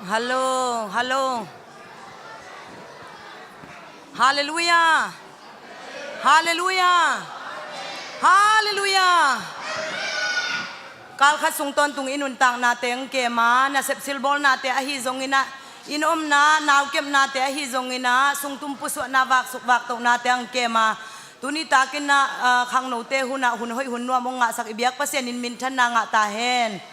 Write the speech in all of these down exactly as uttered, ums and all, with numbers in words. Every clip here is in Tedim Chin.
Hallo, hallo. Halleluia. Halleluia. Halleluia. Kalkhat sung tawntung i nuntaknate ang kema, nasep silbawlnate ahi zonginah, inn omna, naukepnate ahi zonginah, sungtum pusuahna vaksuk vaktohnate ang kema. Tuni takinah, ah, khangnote hunah hun hoih hun nuam hong ngahsak i biak Pasian in minthanna ngah ta hen.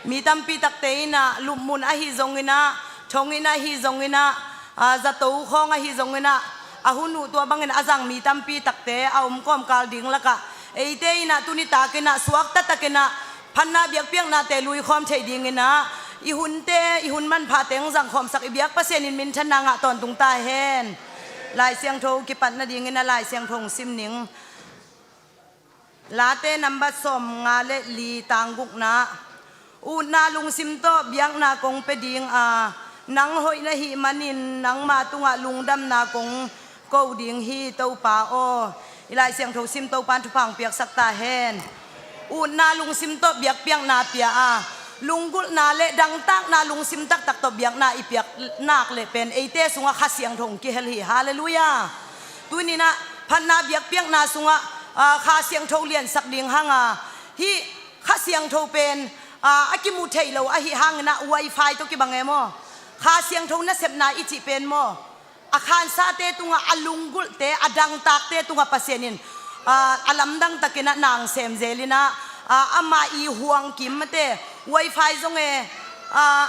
Mi tampi takte inah lupmun ahi zonginah, thonginn ahi zonginah, ah, zato khawng ahi zonginah, a hun uh tua bangin a zang mi tampi takte a om kawmkal ding lakah eite inah tuni takinah suakta takinah phatna biakpiaknate luikhawm theih dinginah i hunte, i hun manphate hong zangkhawmsak i biak Pasian in minthanna ngah tawntung ta hen. Lai Siangtho kipat nadingin a Lai Siangtho hong sim ning. Late nambat sawmnga le li, tang gukna. Utna lungsim tawh biakna kong pia ding a, nang hoih na hih manin nangma tungah lungdamna kong ko ding hi, Topa aw. I Lai Siangtho sim, Topa in thupha hong piaksak ta hen. Utna lungsim tawh biakpiakna pia a, lunggulhna le dangtakna lungsim taktak tawh biakna i piak nak leh pen eite sungah Kha Siangtho hong kihel hi. Halleluia. Tuninah phatna biakpiakna sungah, ah, Kha Siangtho liansak ding hanga, hih Kha Siangtho pen, ah, a kimu thei lo ahi hanginah wifi tawh kibang e maw? Kha Siangtho nasepna i cih pen maw, a khansate tungah, a lunggulhte, a dangtakte tungah Pasian in, ah, a lamdang takinah nang sem zelinah, ah, amah i huang kim mate, wifi zong e, ah,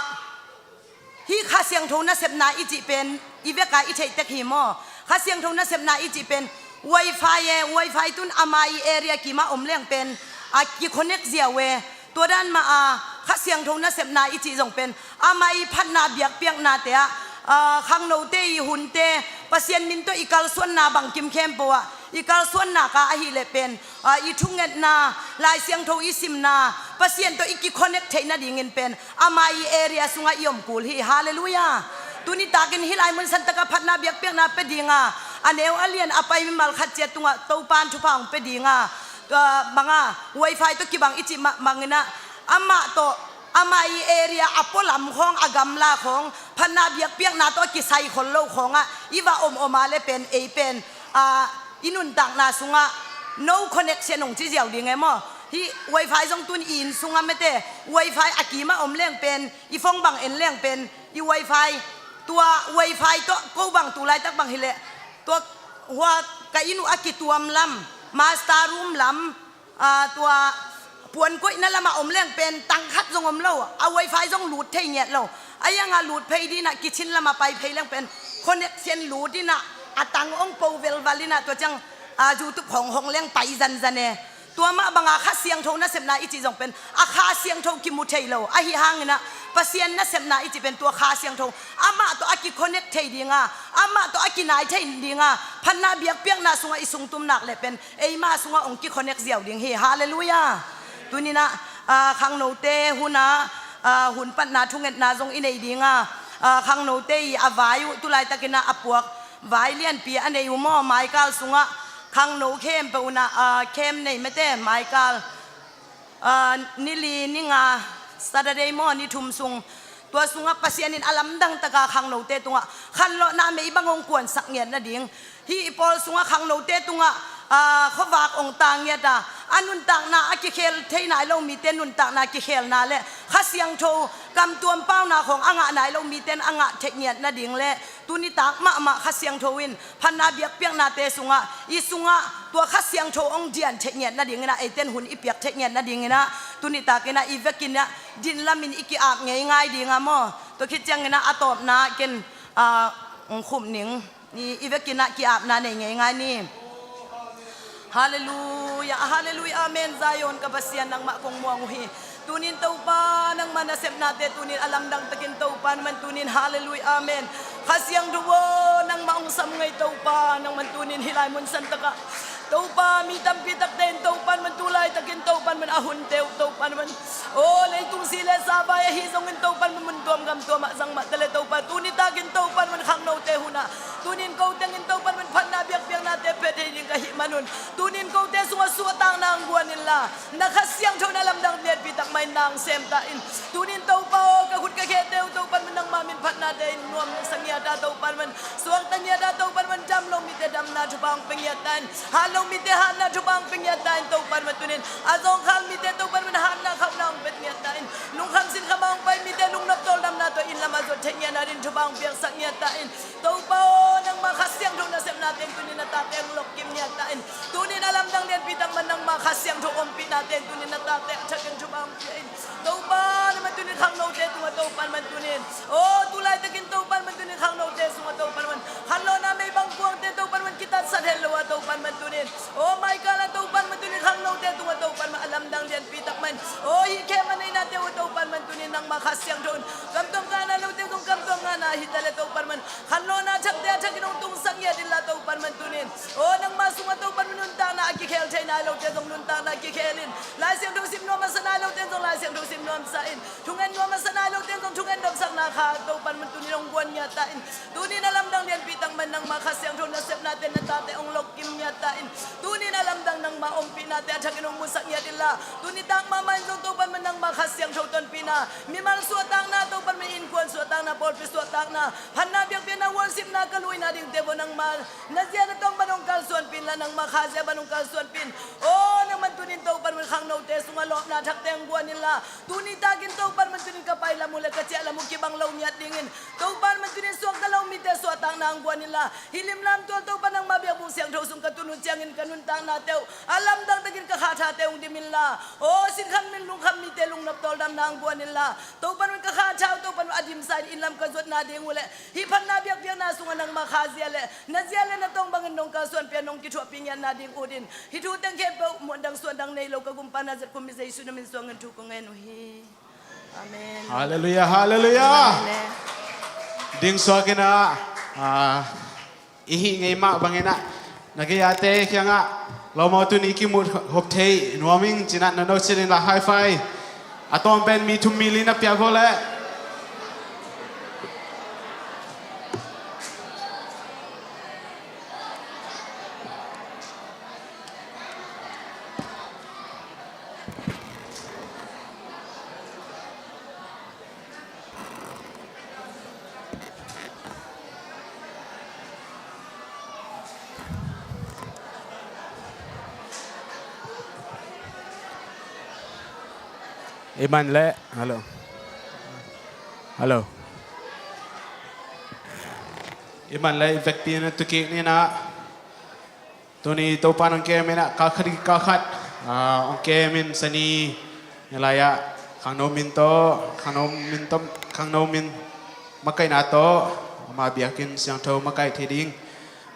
hih Kha Siangtho nasepna i cih pen i veka i theih tek hi maw? Kha Siangtho nasepna i cih pen wifi e, wifi tun amah i area kimah om leng pen a kiconnect ziau e. Tua dan mah a Kha Siangtho nasepna i cih zong pen amah i phatna biakpiaknate ah, ah, khangnote i hunte, Pasian min tawh i kalsuanna bangkim khempeuh ah i kalsuanna ka ahih leh pen, ah, i thungetna, Lai Siangtho i simna, Pasian tawh i kiconnect theih nadingin pen amah i area sungah i om kul hi. Halleluia. Tuni takin hih lai mun santakah phatna biakpiakna pia dinga, a neu a lian a pai mimal khat ciat tungah Topa in thupha hong pia dinga, tua banga wifi tawh kibang i cih mah banginah amah tawh, amah i area a pualam khawng, a gamla khawng, phatna biakpiakna tawh a kisai khol lo khawngah i va om om a le pen ei pen, ah, i nuntakna sungah no connection hong ci ziau ding e maw? Hih wifi zong tun i inn sungah mate, wifi a kimah om leng pen, i phone bang en leng pen, i wifi, tua wifi tawh ko bang tu laitak bang hileh, tua hua ka inn uh a kituam lam, master room lam, ah, tua puan koihna lamah om leng pen tang khat zong om lo, a wifi zong lut thei ngiat lo. A ianga lut phei dinah kitchen lamah pai phei leng pen connection lut inah a tang hong po velval inah tua ciang, ah, YouTube hong hong leng pai zanzan e. Tua mah banga Kha Siangtho nasepna i cih zong pen a Kha Siangtho kimu thei lo ahi hanginah Pasian nasepna i cih pen tua Kha Siangtho amah tawh a kiconnect thei dinga, amah tawh a kinai thei dinga phatna biakpiakna sungah i sungtum nak leh pen eima sungah hong kiconnect ziau ding hi. Halleluia. Tuninah, ah, khangnote hunah, ah, hun patna thungetna zong i nei dinga, ah, khangnote i a vai uh tulaitakinah a puak vai lianpi a nei uh maw, maikal sungah khangno khempeuh unah, ah, camp nei mate, maikal, ah, ni li ni nga, Saturday maw, ni thum sung, tua sungah Pasian in a lamdang taka khangnote tungah khanlawhna mei bang hong kuansak ngiat nading, hih i pawl sungah khangnote tungah, ah, khuavak hong ta ngiat a, a nuntakna a kikhel thei nai lo mite nuntakna kikhelna le Kha Siangtho kamtuam pauna khawng a ngah nai lo mite in a ngah theih ngiat nading le tuni tak mahmah Kha Siangtho in phatna biakpiaknate sungah, i sungah tua Kha Siangtho hong dian theih ngiat nadinginah eite in hun i piak theih ngiat nadinginah tuni takinah i vekinah dinlamin i ki-ap ngeingai dinga maw? Tua khit cianginah a tawpna ken, ah, hong khum ning. I, i vekinah ki-apna nei ngeingai ni. Halleluia, halleluia, amen. Zion ka Pasian, nangmah kong muang uh hi. Tunin Topa, nangmah nasepnate tunin a lamdang takin Topa na man tunin, halleluia, amen. Kha Siangtho aw, nangmah hong sam ngei Topa, nang man tunin hih lai mun santakah Topa, mi tampi takte in Topa na man, tu laitakin Topa na man a hunte uh Topa na man, aw, leitung si le sa vai ahi zongin Topa na man mun tuam gam tuamah zang mah tale Topa, tuni takin Topa na man khangnote hunah tunin ko tengin Topa na man phatna biakpiaknate pia thei ding ka hih man un. Tunin kote sungah suahtakna hong guan inla, na Kha Siangtho na lamdang lianpi tak mah in na hong sem ta in. Tunin Topa aw, ka khut ka khete uh Topa man nangma min phatnate in nuam sa ngiat a Topa man, suakta ngiat a Topa man, dam lo mite damna thupha hong pia ngiat ta in, hat lo mite hatna thupha hong pia ngiat ta in Topa man, tunin a zawngkhal mite Topa man hatna khauhna hong pia ngiat ta in, lungkham sinkham a hong pai mite lungnop tawldamna tawh inn lam a zuat theih ngiatna ding thupha hong piaksak ngiat ta in. Topa aw, nangma Kha Siangtho nasepna teng tunin na tate hong lawhkim ngiat ta in. Tunin a lamdang lianpi tak man nangma Kha Siangtho ompihna teng tunin na tate a thakin thupha hong pia in. Topa na man tunin khangnote tungah Topa man tunin, aw, tu laitakin Topa man tunin khangnote sungah Topa man khanlawhna meibang kuangte Topa man kitatsat het lo a Topa man tunin, aw, maikal a Topa man tunin khangnote tungah Topa man a lamdang lianpi tak man, aw, hih khem a neihnate uh Topa man tunin nangma Kha Siangtho in kamtuam ngahna lote zong kamtuam ngahna hi ta leh Topa man khanlawhna thakte a thakin hong tungsak ngiat inla Topa man tunin, aw, nangma sungah Topa man nuntakna a kikhel thei nai lote zong nuntakna kikhel in, Lai Siangtho sim nuam a sa nai lote zong Lai Siangtho sim nuam sa in, thungen nuam a sa nai lote zong thungen nuam sakna kha Topa man tunin hong guan ngiat ta in. Tunin a lamdang lianpi tak man nangma Kha Siangtho nasepnate na tate hong lawhkim ngiat ta in. Tunin a lamdang nangma ompihnate a thakin hong musak ngiat inla, tuni tak mahmah in zong Topa man nangma Kha Siangtho tonpihna, mimal suahtakna Topa man innkuan suahtakna, pawlpi suahtakna, phatna biakpiakna worshipna ka luina dingte bawh nangma na zia na tawng bang hong kalsuanpih inla nangma Kha zia bang hong kalsuanpih in. Aw, nang man tunin Topa man khangnote sungah lawpna thakte hong guan inla, tuni takin Topa man tunin ka pai lam uh le ka ciah lam uh kibang lo ngiat dingin, Topa man tunin suakta lo mite suahtakna hong guan inla, hih limlam tual Topa nangma biakbuk siangtho sung ka tun uh ciangin ka nuntaknate uh a lamdang takin ka khathate hong dim inla, aw, sinkham min lungkham mite lungnop tawldamna hong guan inla, Topa man ka khatha uh Topa man a dimsa in inn lam ka zuatna ding uh le hih phatna biakpiakna sungah nangma Kha zia le na zia le na tawng bangin nong kalsuanpih a nong kithuahpih ngiatna ding ut in, hih thu teng khempeuh muandang suandang nei lo ka gumpa Nazareth khua mi Jesu na min suangin thu ka ngen uh hi. Amen. Halleluiah, halleluiah. Amen. Ding suak inah, ah, i hih ngei mah bang inah na gei-ate kiangah lawmawtu ni kimuh hop thei nuam ing ci inah na no cil inla high five a tawm pen mi thum mi li na piak vo leh. I man leh, hello. Hello. I man leh i vekpi na tukik ni na. Tuni Topa in hong kem inah, kal khat, kal khat, ah, hong kem in sa ni, ni lai-ah khangno min tawh, khangno min tawh, khangno min makaihna tawh ama biakinn siangtho makaih thei ding,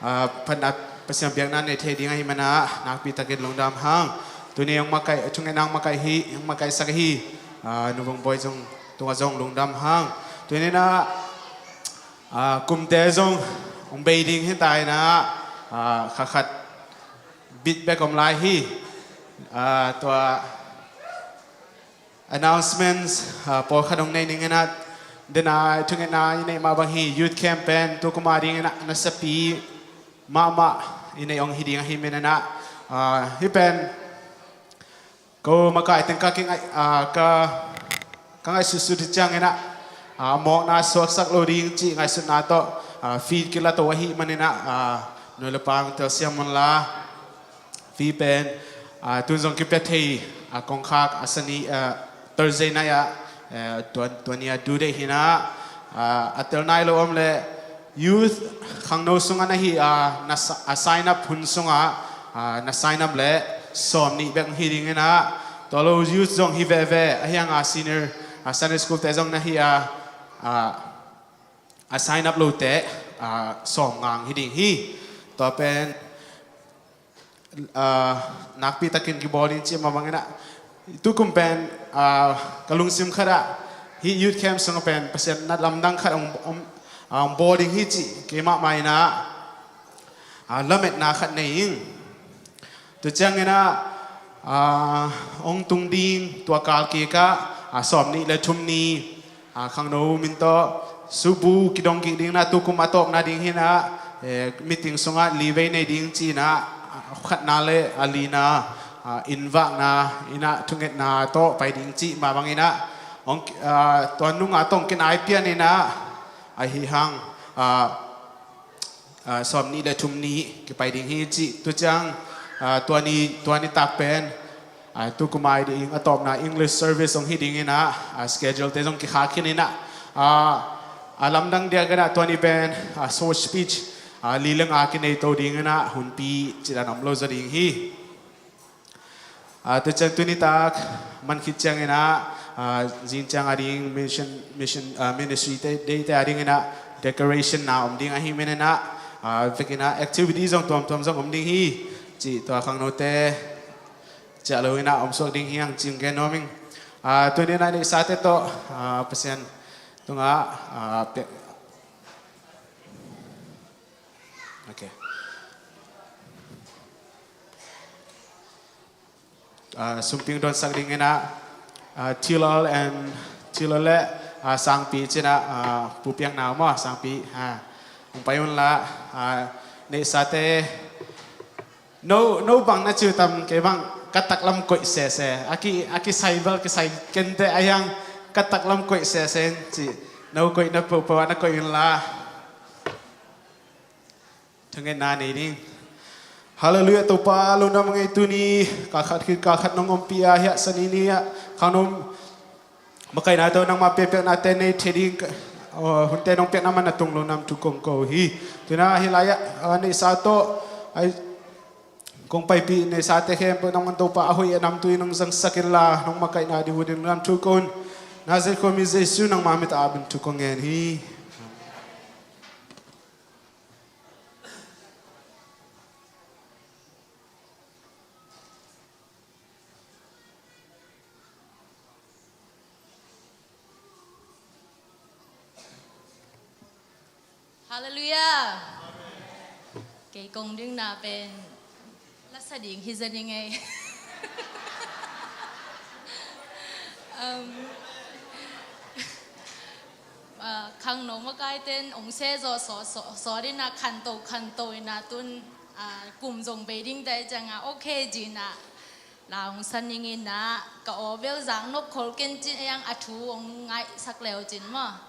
ah, phatna Pasian biakna nei thei ding ahih manin nakpi takin lungdam hang. Tuni hong makaih, thungetna hong makaih hi, hong makaihsak hi, ah, Nu Vung Bawi zong tungah zong lungdam hang. Tuni inah, ah, kumte zong hong bei ding hi ta inah, ah, kha khat bit bek om lai hi. Ah, tua announcements, ah, pawlkhat hong nei ning inah, dena thungetna i neih mah bang hi, youth camp pen tu kum a ding inah nasapi mahmah i neih hong hi ding ahih manin inah, ah, hih pen ko makaih teng ka kingaih, ah, ka, ka ngaihsutsut hi ciang inah, ah, mawkna suaksak lo ding cih ngaihsutna tawh, ah, fee kila to ahih manin inah, ah, nu le pa hong telsiam un la. Fee pen, ah, tun zong kipia thei, ah, kongkhak a sani, ah, Thursday night ah, eh, tua, tua ni a due date hi inah, ah, a tel nai lo om leh youth khangno sungah na hih, ah, na sa-, a sign up hun sungah, ah, na sign up leh sawm nih bek hi ding inah, tua lo youth zong hi veve, a hiang a senior, ah, Sunday school te zong na hih a, ah, a sign up lote, ah, sawm ngang hi ding hi. Tua pen, ah, nakpi takin kibawl in cih mah bang inah, tu kum pen, ah, ka lungsim khatah hih youth camp sungah pen Pasian na lamdang khat hong, hong, ah, hong bawl ding hi cih keimah mah inah, ah, lametna khat nei ing. Tua ciang inah, ah, hong tung ding tua kal kikah, ah, sawm nih le thum ni, ah, khangno min tawh subu kidong kik ding inah, tu kum a tawpna ding hi inah, eh, meeting sungah li vei nei ding ci inah, ah, A khatna le a lina, ah, innvakna in ah thungetna tawh pai ding cih mah bangin ah, hong, ah, tua nungah tawh hong kinai pian in ah, ahi hang, ah, ah, sawmnih le thum ni kipai ding hi cih. Tu ciang, ah, tua ni, tua nitak pen, ah, tu kum a ding a tawpna English service hong hi ding in ah, ah, schedule te zong kikhak khin in ah, ah, a lamdang diak in ah tua ni pen, ah, short speech, ah, li le nga kinei to ding in ah, hunpi cih dan om lo zaw ding hi. Ah, tu ciang tu nitak man khit ciangin ah, ah, zing ciang a ding mission, mission, ah, ministry te, day te a dingin ah decoration na om ding ahih manin ah, ah, vekin ah activity zong tuamtuam zong om ding hi cih tua khangnote ciah lo in ah om suak ding hi hang cih gen nuam ing. Ah, tuni in ah neihsate tawh, ah, Pasian tungah, ah, pek. Okay. Ah, sumping dawnsak ding in ah, ah, Tilal and Tilal le, ah, Sangpi cih in ah, ah, Pu Piang Nau maw, Sangpi, ah, hong pai un la, ah, neihsate, no, no bang na ci uh tam, kei bang ka taklam koih sese, a ki, a kisai bel kisai kei inteh, ahi hang ka taklam koih sese in ci, no koih na pohpoh ah na koih un la. Thungetna nei ding. Halleluiah, Topa, lungdam ing ei tuni, kal khat khit kal khat nong ompih a, hiah Sani ni ah khangno makaihna tawh nangmah piakpiaknate nei thei ding, aw, hunte nong piakna man a tung lungdam thu kong ko hi. Tu in ah hih lai-ah, ah, neihsa tawh, ai, kong paipih neihsate khempeuh nangmah Topa a hoih a namtui nong zangsak in la, nong makaihna ding uh ding lungdam thu ko un. Nazareth khua mi Jesu nangmah min tawh a bun thu kong ngen hi. Halleluiah. Kei kong dingna pen lasa ding hi zaw ning ei. Um, ah, khangno makaite in ong se zaw sawt, sawt, sawt in ah khanto, khanto in ah tun, ah, kum zong bei ding tai ciang ah, okay ci in ah la ong sa ning in ah, ka aw bel zak nop khol ken cin, a yang a thu ong ngaihsak le uh cin maw.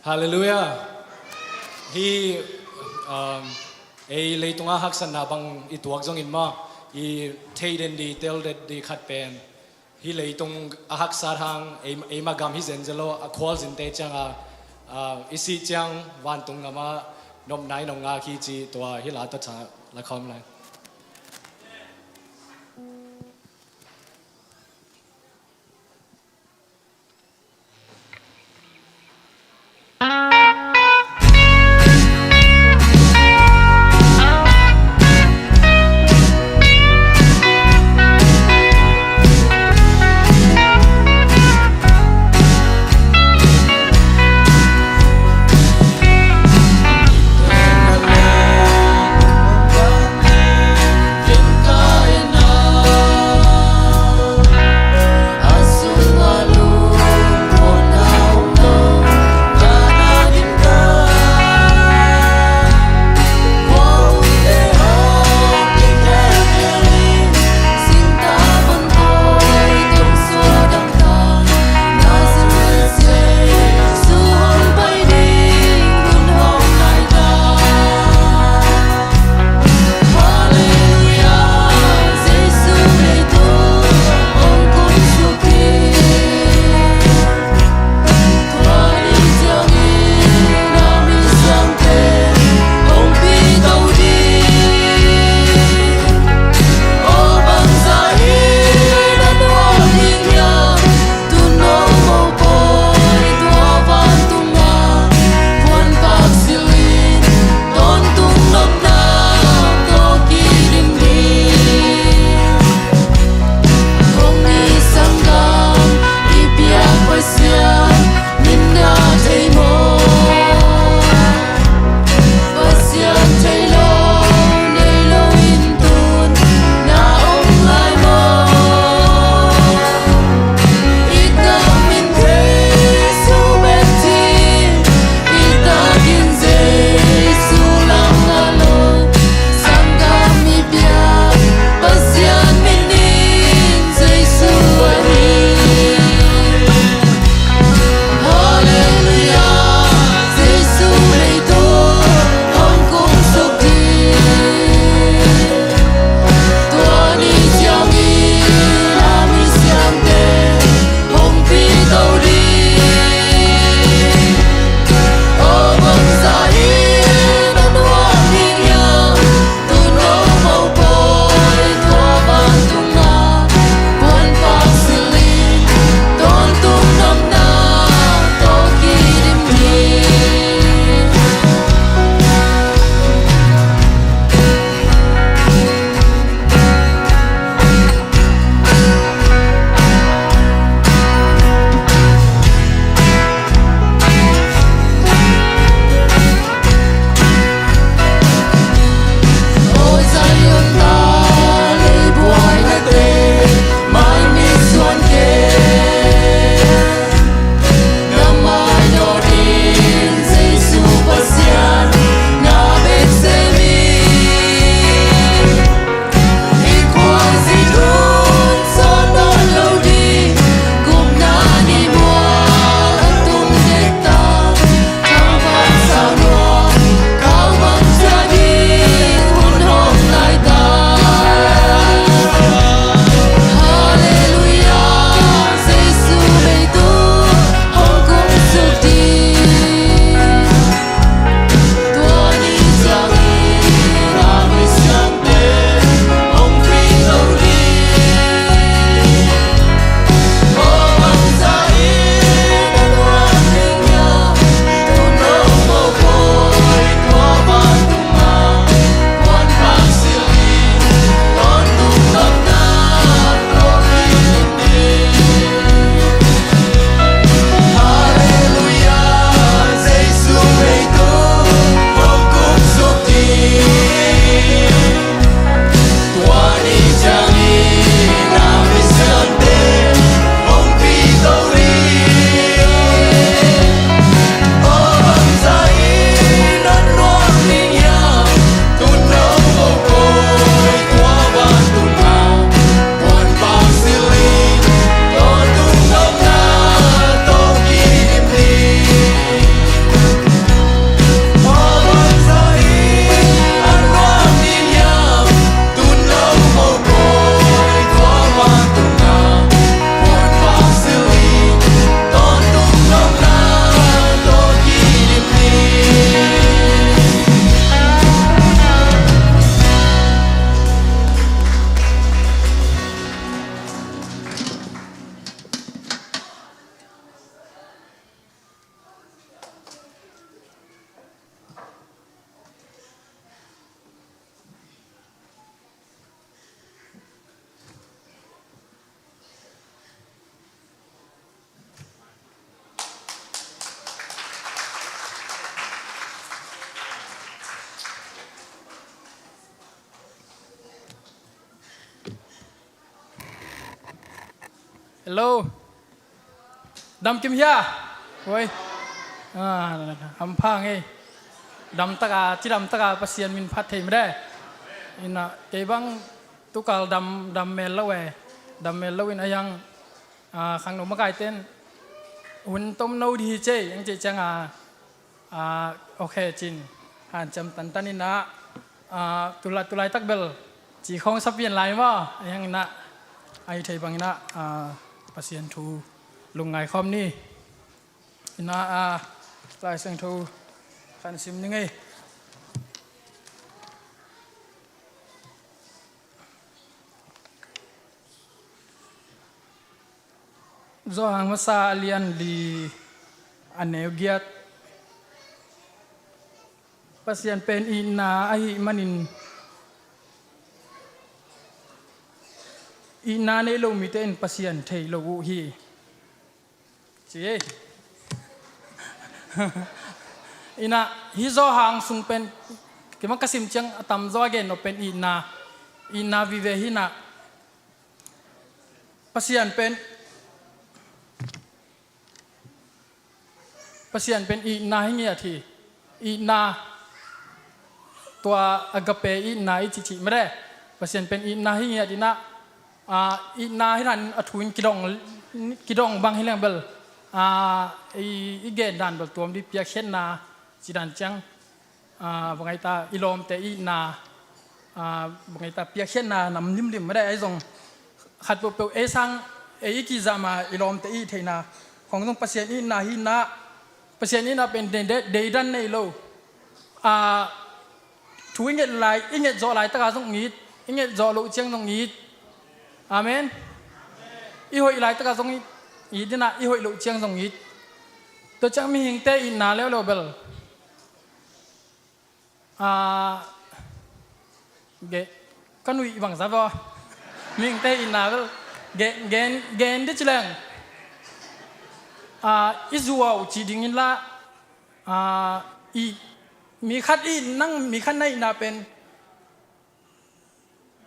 Halleluiah. Hih, um, ei leitungah haksatna bang i tuak zongin mah, i theih den ding, tel den ding khat pen, hih leitung a haksat hang ei, eimah gam hi zenzen lo, a khualzinte ciangah, ah, i sih ciang vantung gamah nopna i nong ngak hi ci, tua hih la tawh tha la khawm lai. Hello. Dam kim hia? Oi. Ah, hampha ngei. Dam taka, ci dam taka Pasian min phat thei mede. Ina kei bang tukal dam, dam mel lo e. Dam mel lo in a yang, ah, khangno makaiten hun tom no di hi cei, ang cei cianga, ah, okay cin. Hanciam tantan ina, ah, tulai, tulai tak bel ci khong sapian lai maw. A yang ina, ai thei bang ina, ah, Pasian thu lungngai khawm ni. Ina, ah, Lai Siangtho khan sim ni ngei. Johan masa a lian li a neu giat. Pasian pen itna ahih manin itna nei lo mite in Pasian thei lo uh hi. Ci ei. Ina, hi Johan sung pen, kei bang ka sim ciang a tamzaw a gen nop pen itna, itna vive hi ina. Pasian pen, Pasian pen itna hi ngiat hi. Itna, tua agape itna i cihcih mede. Pasian pen itna hi ngiat ina, ah, itna hi dan a thu in kidong, kidong bang hi leng bel, ah, i, i gen dan bel tuam di piakkhiatna ci dan ciang, ah, bang ai ta i lawmte itna, ah, bang ai ta piakkhiatna nam limlim mede ai zong khat peuhpeuh ei sang ei i kizama i lawmte i theihna khong zong Pasian itna hi ina. Pasian itna pen dei, dei, deidan nei lo. Ah, thu i nget lai, i nget zawh lai taka zong it, i nget zawh loh ciang zong it. Amen. I hoih lai taka zong it, it ina, i hoih loh ciang zong it. Tua ciang mihingte itna leuleu bel, ah, ge, ka nuih bangza vaw. Mihingte itna bel, ge, gen, gen di ci leng, ah, i zuau ci ding inla, ah, i, mi khat i, nang mi khat na itna pen,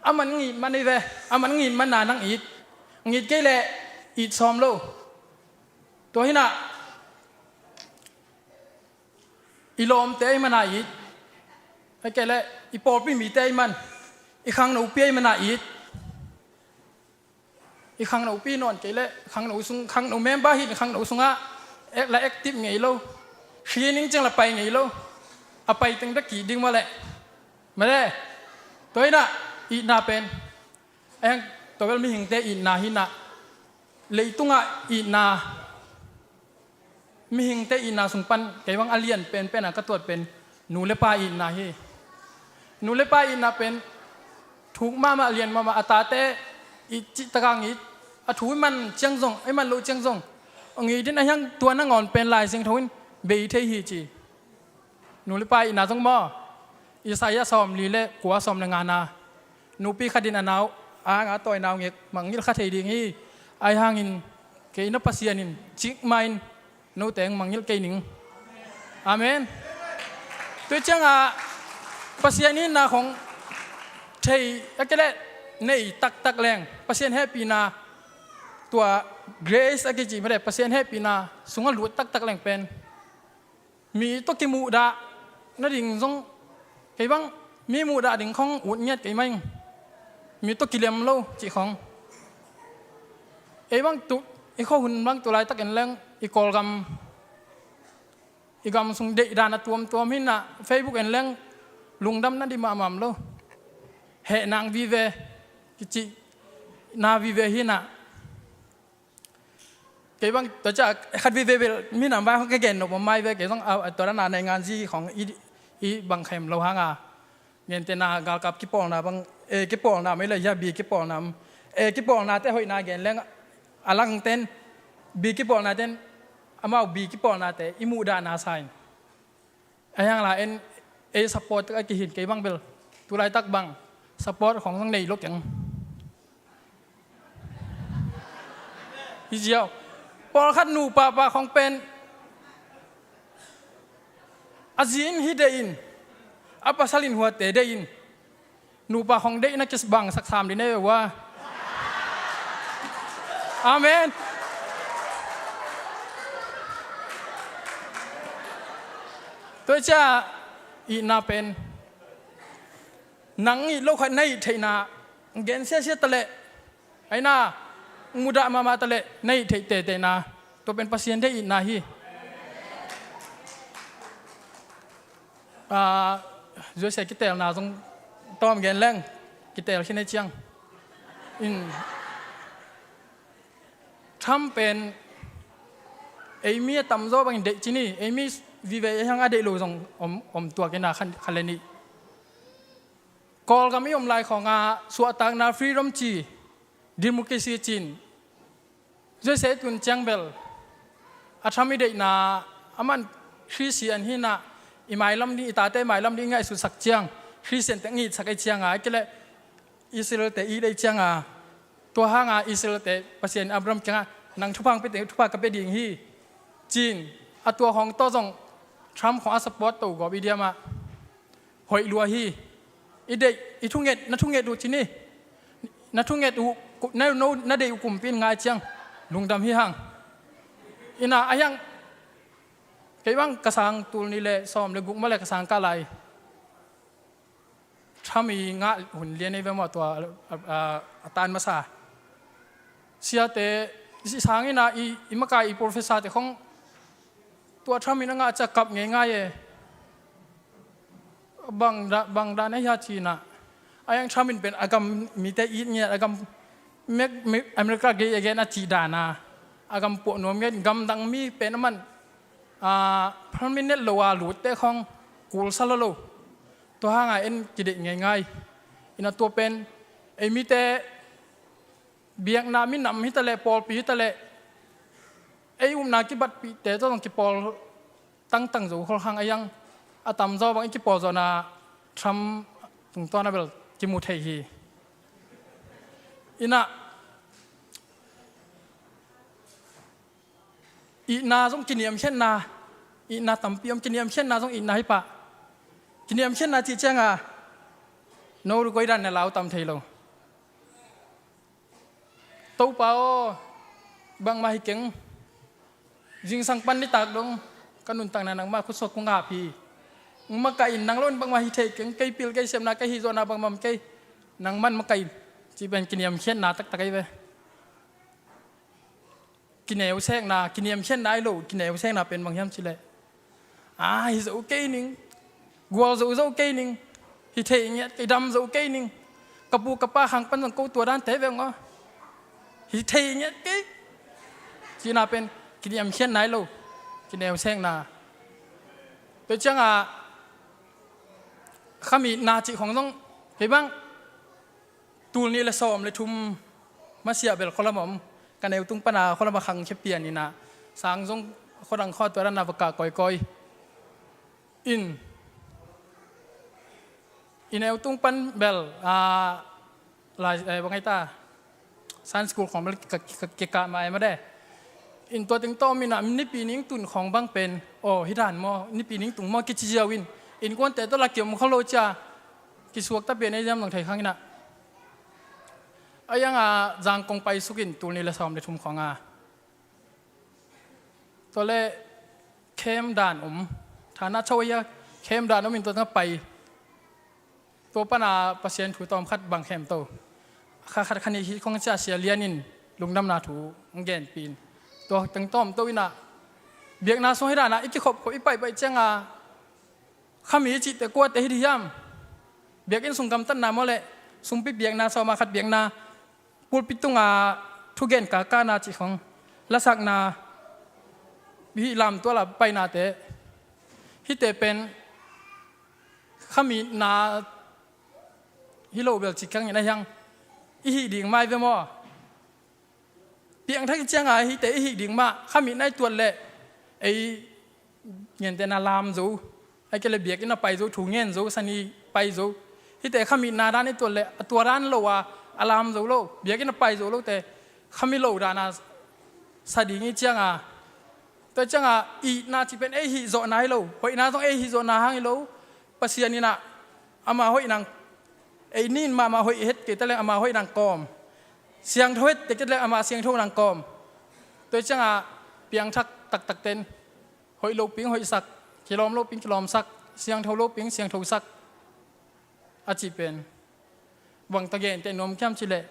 a man ngit man i ve, a man ngit man na nang it, ngit kei leh it sawm lo. Tua hi ina, i lawmte i man a it, a kei leh i pawlpi mite i man, i khangnopi i man a it. I khangnopi nawn kei leh, khangno sung, khangno member hi in khangno sungah, ek la active ngei lo. Hri ning ciang la pai ngei lo. A pai teng dak kih ding mah leh. Mah leh. Tua ina, itna pen. Eng, tua bel mihingte itna hi ina. Leitungah itna. Mihingte itna sung pan kei bang a lian penpen a ka tuat pen nu le pa itna hi. Nu le pa itna pen thuk mahmah, lian mahmah, a tate it cih taka ngit, a thu i man ciang zong, i man loh ciang zong, a ngit in a hiang tua nangawn pen Lai Siangtho in bei thei hi ci. Nu le pa itna zong maw, Isaiah sawmli le kua, sawm le ngana, nupi khat in a nau a nga tawi nau ngek mangngilh kha thei ding hi. Ahi hangin kei na Pasian in cikmah in note hong mangngilh kei ning. Amen. Tua ciangah Pasian itna khong thei a kei leh nei taktak leng, Pasian hehpihna, tua grace a kici mah leh, Pasian hehpihna sungah lut taktak leng pen mi tawh kimuhdah nading zong, kei bang mi muhdah ding khong ut ngiat kei mah ing. Mi tawh kilem lo cih khong. Ei bang tu, i khuahun bang tu laitakin leng i Kawlgam, i gam sung deihdan a tuamtuam hi ina, Facebook en leng lungdam na di mahmah lo. Heh nang vive, kicihna vive hi ina. Kei bang tua ciah khat vive bel minam vai hong ka gen nop om mai ve, kei zong a, a tua dana nei nganzi khong i, i bang khem lo hanga. Gentehna galkap kipawlna bang, e kipawlna mai le hia, bi kipawlna, e kipawlnate hoihna gen leng a langten, bi kipawlnaten amau bi kipawlnate i muhdahna sa in. A hiang la en, ei support a kihin kei bang bel. Tulaitak bang support khong zong nei lo keng. Hi ziau. Pawlkhat nupa pa khong pen a zi in hi deih in, a pasal in huate deih in. Nupa khong deihna kibang sak sam dih ne ua. Amen. Tua ciang itna pen nang it lo khat na it theihna, gen siasia ta leh, aina mudah mahmah ta leh na it theih teiteihna, tua pen Pasian deih itna hi. Ah, U S A kitelna zong tawm gen leng, kitel khin ei ciang. In Trump pen ei mi a tamzaw bangin deih ci ni, ei mi vive ei hang a deih lo zong om, om tuak ina khan, khan le nih. Kawlgam i om lai khawngah suahtakna freedom ci, democracy cin, U S A tun ciang bel a Trump i deihna, a man Christian hi na, i mailam ding, i tate mailam ding i ngaihsutsak ciang Christian te ngitsak ei cianga, a kileh Israel te it ei cianga, tua hanga Israel te Pasian Abraham kiangah nang thupha hong pia teng thupha ka pia ding hi cin, a tua hong tawh zong Trump khong a support to gawp i diamah hoih lua hi. I deih, i thunget, na thunget uh ci ni. Na thunget uh, na, no, na deih uh kumpi in ngai ciang lungdam hi hang. Ina a hiang kei bang ka sang tul nih le sawm le guk mah le ka sang kah lai. Trump i ngah hun lian ei ve maw tua, a, a, a tan masa. Siate, i sang ina i, i makai i professor te khong tua Trump in a ngah ciang kap ngeingai e. Bang da, bang dan a hia cina. A yang Trump in pen a gam mite it ngiat, a gam mek, mek America gei a gen a cih dana. A gam puah nuam ngiat, gamdang mi pen a man, ah, permanent lo a lutte khong kulsa lo lo. Tua hanga en kideih ngeingai. Ina tua pen ei mite biakna minam hitaleh, pawlpi hitaleh, ei upna kibatpihte tawh zong kipawl tangtang zo kholkhang a yang a tamzaw bang i kipawl zawhna Trump tungtawn a bel kimu thei hi. Ina itna zong kiniamkhiatna, itna tampi om, kiniamkhiatna zong itna hi pah. Kiniamkhiatna cih cianga no rukoi dan na lau tam thei lo. Topa aw, bangmah hi keng. Zingsang pan nitak dong ka nuntakna nangmah khutsuak kong ap hi. Makaih in nang lo in bangmah hi thei keng, kei pil kei siamna kei hih zawhna bangmah kei. Nangman makaih in. Cih pen kiniamkhiatna taktak ahi ve. Kineusekna, kiniamkhiatna ahi lo, kineusekna pen bang hiam cileh, a, hi zo kei ning, gual zo zo kei ning, hi thei ngiat kei, dam zo kei ning, ka pu ka pa khang pan zong ko tua dante veng aw, hi thei ngiat kei. Cihna pen kiniamkhiatna ahi lo, kineusekna. Tua ciangah khamitna cih khong zong kei bang tul nih le sawm le thum masiah bel khualam om. Ka neu tung pana khualam a khangkhia pian ina, sang zong khuadang khuatua dana va kah kawikawi. In i neu tung pan bel, a, lai, eh, bang ai ta, Sunday school khong bel ka, ka, ka, ka kah mai ma de. In tua teng tawm ina nipi ning tun khong bang pen, aw, hi dan maw, nipi ning tung maw kici ziau in, innkuante tawh la kiom kha lo cia, kisuakta pian ei ziam zong thei khang ina. A ianga Zangkong paisuk in tul nih le sawm le thum khawng a. Tua le khem dan om. Thana cho a khem dan om in tua tengah pai. Tua pana Pasian thu tawm khat bang khem to. Kha khat kha nih hi khawng cia sia lian in lungdamna thu hong genpih in. Tua teng tawm to ina biakna sung hi dana i kikhop khop i paih paih cianga khami i cihte kuate hi di hiam? Biakinn sung gamtatna maw le sungpi biakna, sawma khat biakna, pulpit tunga thugen kakana cih khong, lasakna, hih lamtuala painate, hihte pen khamitna hi lo bel cih khangin a hiang i hih ding mai ve maw? Piangthak i cianga hihte i hih ding mah khamitna i tuat leh ei gentehna lam zo, a kei le biakinn a pai zo, thu ngen zo, sani pai zo. Hihte khamitna dan i tuat leh a tua dan lo a, a lam zo lo, biakinn a pai zo lote khami lo dana sa ding i cianga, tua cianga itna cih pen ei hih zawhna hi lo, hoihna zong ei hih zawhna hang hi lo. Pasian ina ama hoih nang ei nin mahmah hoih het kei ta leng ama hoih nang kawm Siangtho het tektek le amah siangtho nang kawm. Tua ciangah piangthak taktakten hoih loping hoihsak, kilawm loping kilawmsak, siangtho loping siangthosak a cih pen bang tawh gente nuam kiam cileh,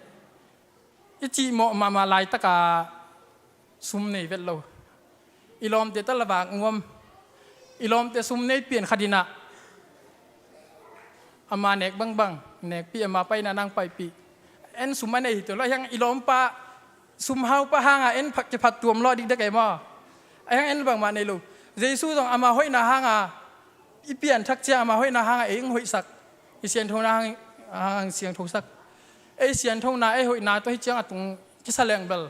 i cihmawh mahmah laitaka sum nei vet lo. I lawmte tala vak nuam. I lawmte sum nei pian khatinah ama nek bangbang nekpih, ama paina nang paipih. En sum a nei hi tua lo, hiang i lawmpa sumhaupa hanga en phat kiphat tuam lawh dikdek ei maw? A hiang en bangmah nei lo. Jesu zong ama hoihna hanga i pianthak cia ama hoihna hanga ei hong hoihsak. I sianthona hang, hang siangthosak. Ei sianthona ei hoihna tua hi ciang a tung kisa leng bel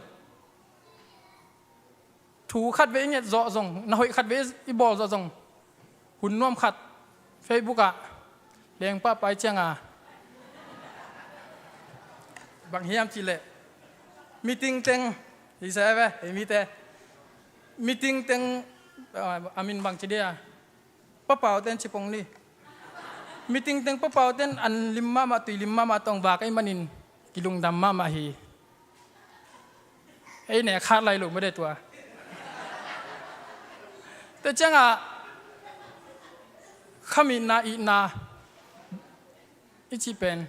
thu khat vei i nget zawh zong, na hoih khat vei i bawl zawh zong, hun nuam khat Facebook ah leng pahpai cianga bang hiam cileh, meeting teng hi sa ve, ei mite meeting teng a min bang ci dia, papauten cipong ni. Meeting teng papauten an lim mahmah, tui lim mahmah tawng vak ei manin kilungdam mahmah hi. Ei nek khat lai lo made tua. Tua ciangah khamitna itna i cih pen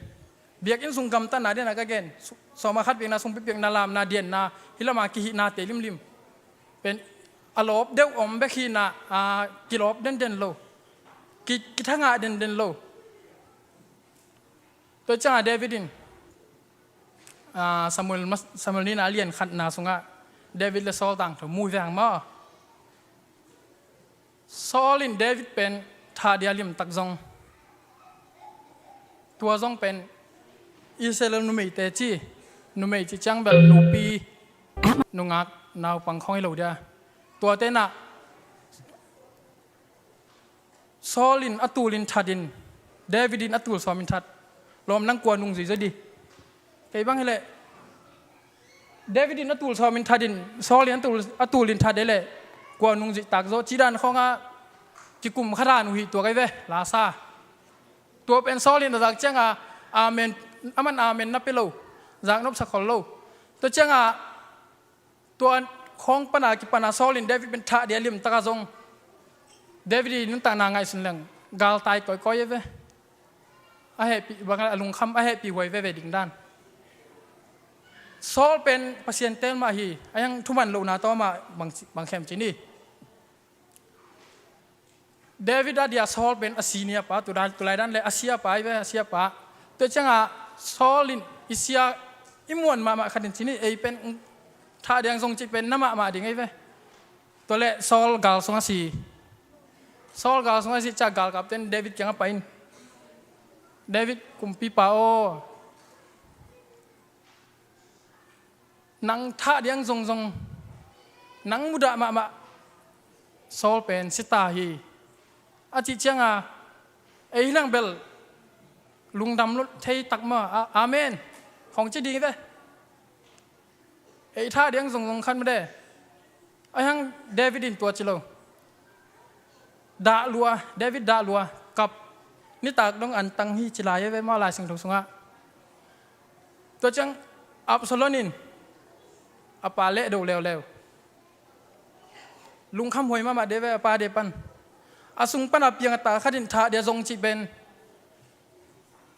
biakinn sung gamtatna diana ka gen. Sawma khat biakna sung pipiakna lamna dianna hi lama kihihnate limlim pen a lawp deuh om bek hinah, a, kilawp denden lo, ki, kithangah denden lo. Tua ciangah David in, a, Samuel, Samuel nihna lian khatna sungah David le Saul tangthu mu veng maw? Saul in David pen thah dia limtak zong, tua zong pen Israel numeite ci, numei ci ciang bel nupi, nungak, naupang khong hi lo dia. Tua tenah Saul in a tulin thatin David in a tul sawmin that. Lawm nang kua nungzui zaw di? Kei bang hileh David in a tul sawmin thatin Saul in a tul, a tulin that hileh kua nungzui tak zaw? Cidan khawngah kikum kha dan uh hi tua kei ve, lasa. Tua pen Saul in a zak cianga amen, aman amen na pe lo, zak nopsa khol lo. Tua cianga tua khawng pana kipana Saul in David pen thah dia limtaka zong David i nuntakna ngaihsun leng galtai kawikawi e ve. A hehpih bang a lungkham a hehpih huai veve ding dan. Saul pen Pasian tel mah hi, a hiang thuman lohna tawmah bang, bang khem ci ni. David a dia Saul pen a senior pa, tulai, tulai dan le a sia pa i ve, a sia pa. Tua ciangah Saul in i sia i muan mahmah khatin ci ni, ei pen thah diang zong ci pen na mahmah ding ei ve. Tua le Saul gal sung a si. Saul gal sung a si ciah galkapten David kiangah pai in, David kumpipa aw, nang thah diang zongzong nang mudah mahmah Saul pen sita hi, a cih cianga ei hi lang bel lungdam lo thei tak maw? A, amen khong ci ding ve. Ei thah diang zongzong khat made. A hiang David in tua ci lo. Dah lua, David dah lua, kap. Nitak dong an tang hi ci lai e ve maw, Lai Siangtho sungah. Tua ciang Absalom in a pa leh do leuleu. Lungkham huai mahmah de ve a pa de pan. A sung pana piang a ta khatin thah dia zong cih pen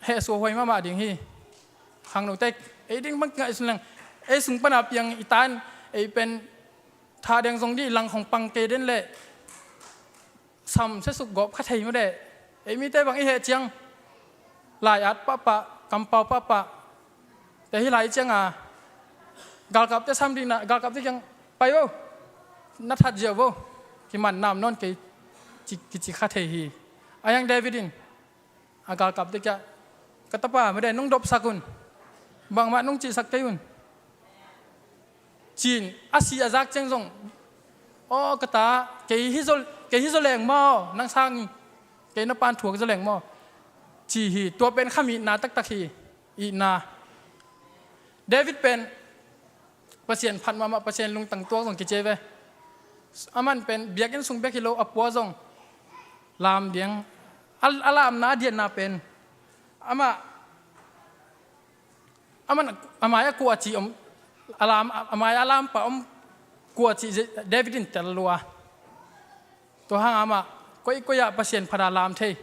hehsuah huai mahmah ding hi. Khangnote ei ding bang kingaihsun leng, ei sung pana piang i tan ei pen thah diang zong dih lang khong pang kei den leh sam siasuk gawp kha thei made. Ei mite bang i heh ciang lai-at pahpah, kampau pahpah te hi lai cianga galkapte sam dihna, galkapte kiang pai vo, na that ziau vo, kiman nam nawn kei ci, kici kha thei hi. A hiang David in a galkapte kiah, ka tapa made nung dopsak un, bangmah nung cihsak kei un. Cin a si a zak ciang zong, aw ka ta, kei hi zaw, kei hi zaw leng maw, nang sang kei na pan thuak zaw leng maw, ci hi. Tua pen khamitna taktak hi. Itna. David pen Pasian phat mahmah, Pasian lungtang tuak zong kici ve. Aman pen biakinn sung bek hi lo, a pua zong lam diang. A, a lamna a dianna pen amah Aman a mai a kuah cih om, a lam, a mai a lampa om kuah cih David in tel lua. Tua hang amah koikoi ah Pasian phat a lam thei.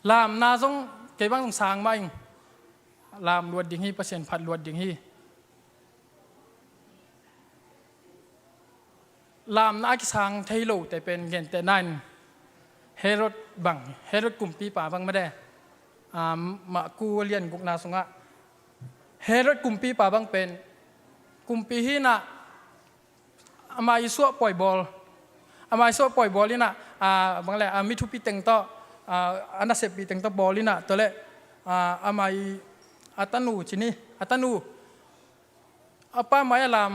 Lamna zong kei bang zong sang mah ing. Lam luat ding hi, Pasian phat luat ding hi. Lamna a kisang thei lote pen gentehna in Herod bang, Herod kumpipa bang made. Ah, Maku a lian gukna sungah Herod kumpipa bang pen kumpi hi inah, ama i suah pawi bawl, ama i suah pawi bawl inah, ah, bang le, ah, mi thupi teng tawh, ah, a naseppih teng tawh bawl inah, tua le, ah, ama i a tanu ci ni, a tanu a pa mai a lam.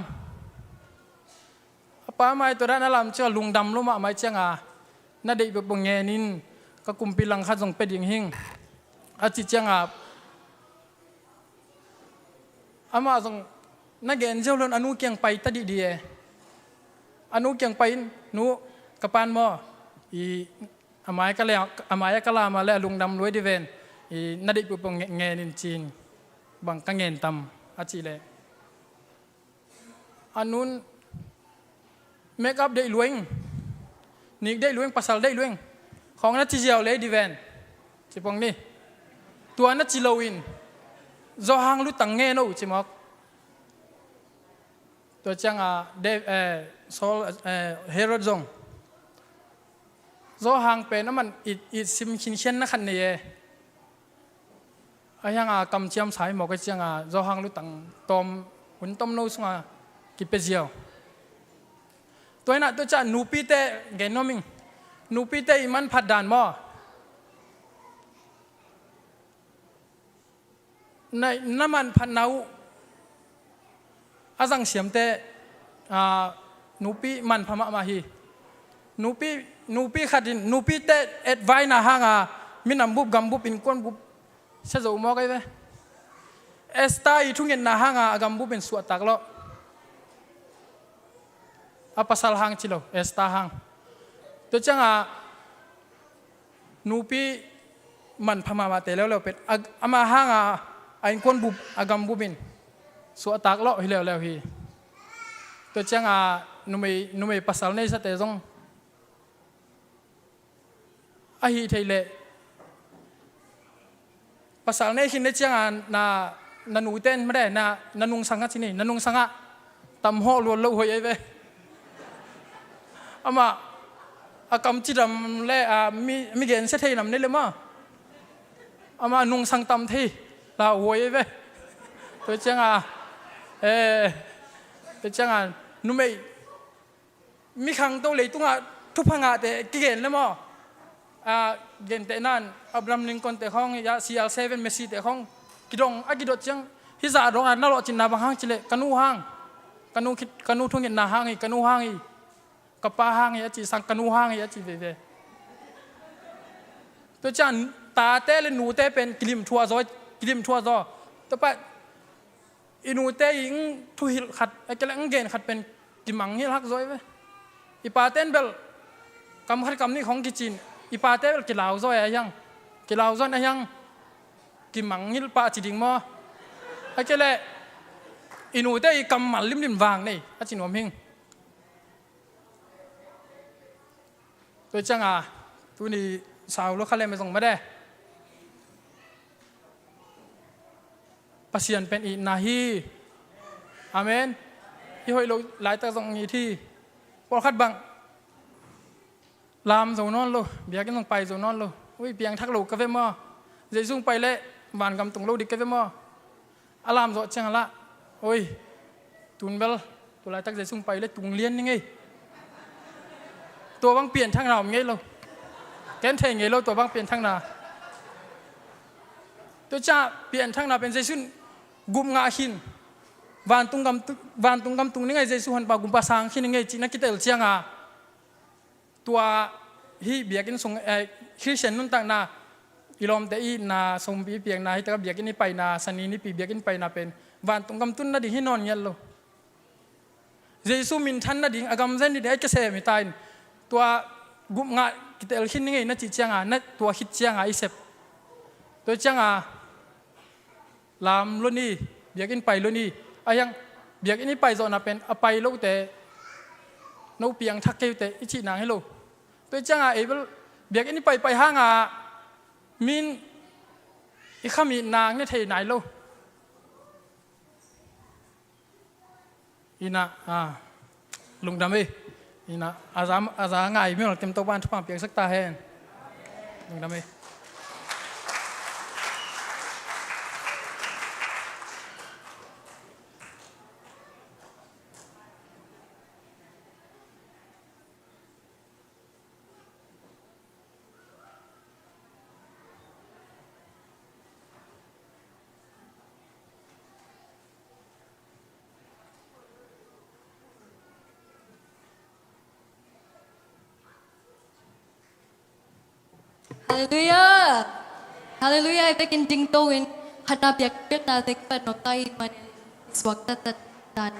A pa mai tua dan a lam ciang a lungdam lo mahmah ciang a, na deih peuhpeuh ngen in, ka kumpi langkhat zong pia ding hing, a cih ciang a, amah zong na gen ziau lo in a nu kiang pai ta dihdih e. A nu kiang pai in, "Nu, ka pan maw, i a mai ka le, a mai a ka lam a le a lungdam luai di ven, i na deih peuhpeuh nge-, ngen in," ci-in, "Bang ka ngen tam?" a cih leh, a nun, "Make up deih luai ing, nik deih luai ing, pasal deih luai ing, khawng na ci ziau lei di ven," ci pong ni. "Tua na ci lo in Johan lutang ngen o," ci mawk. Tua ciang a, Dev-, eh, Saul, eh, Herod zong Johan pen aman it, it sim khinkhian na khat nei e. Ahi hang a kamciam sa hi mawk a, ciang a Johan lutang tawm, hun tomno sung a kipia ziau. Tua inah tua ciang nupite gen nuam ing. Nupite i manphat dan maw? Na, na manphatna uh a zang siamte, ah, nupi manpha mahmah hi. Nupi, nupi khat in, nupite advice na hang a minam bup, gam bup, innkuan bup sia zo mawk ahi ve. Esther i thungetna hang a, a gam bup in suahtak lawh. A pasal hang ci lo, Esther hang. Tua ciang a, nupi manpha mahmahte leuleu pen, a, ama hang a, a innkuan bup, a gam bup in suahtak lawh hi leuleu hi. Tua ciang a, numei, numei pasal neisate zong ahi thei leh, pasal nei khin le ciang a, na, na nute in made, na, na nungsang a ci ni, na nungsang ah tam hawh luat loh hoih ahi ve. Amah a kam cidam le, a, mi, mi gensia thei nam nei le maw, amah nungsang tam thei lau hoih ahi ve. Tua ciang a, eh, tua ciang a, numei, mi khangto leitungah thupha ngahte kigen le maw? A, gentehna in Abraham Lincoln te khawng, ya, C R seven Messi te khawng kidong a kidot ciang, hih zah dong a na lawhcinna bang hang ci leh, ka nu hang, ka nu khit, ka nu thungetna hang hi, ka nu hang hi, ka pa hang hi a ci sang, ka nu hang hi a ci veve. Tua ciang tate le nute pen kilim thuah zaw, kilim thuah zaw. Tua pa, i nute i thuhilh khat, a kei le gen khat pen kimangngilh hak zaw hi ve. I pate in bel kam khat kam nih khawng kici in, i pate bel kilau zaw hi a hiang. Kilau zaw in a hiang, kimangngilh pah ci ding maw? A kei le i nute i kammal limlim vang nei a ci nuam hing. Tua ciang a, tuni sau lo kha lem e zong made. Pasian pen itna hi. Amen. I hoih lo laitak zong it hi. Pawlkhat bang lam zo nawn lo, biakinn zong pai zo nawn lo. Ui, piangthak lo ka ve maw? Jesu pai leh vangam tung lo ding ka ve maw? A lam zawh ciang a lah, oi, tun bel, tu laitak Jesu pai le tung lian ni ngei. Tua bang pianthakna om ngei lo. Ken thei ngei lo tua bang pianthakna. Tua ciang pianthakna pen Jesu in gup ngah khin. Vantung gam tu-, vantung gam tung ni ngei, Jesu honpa gumpa sang khin ni ngei cih na kitel ciang a, tua hih biakinn sung, eh, Khristian nuntakna, i lawmte i itna, sawmpi i piakna, hih takah biakinn i paina, Sani nipi biakinn paina pen vantung gam tun nading hi nawn ngiat lo. Jesu minthan nading, a gam zen nading a kisem hi ta in, tua gup ngah kitel khin ni ngei na cih ciang a, na tua khit ciang a i sep. Tua ciang a, lam lua ni, biakinn pai lua ni. A hiang biakinn i pai zawhna pen a pai lote, no piangthak kei uh teh i cih nang hi lo. Tua ciangah ei bel biakinn i paipai hangah min i khamih nang ne thei nai lo. Ina, ah, lungdam ei. Ina, a za, a za ngai mi ol tem Topa'n thupha piaksak ta hen. Lungdam ei. Halleluiah. Halleluiah. I vekin dingto in khatna biakpiakna teng pan nopta i manin suak taktak dan.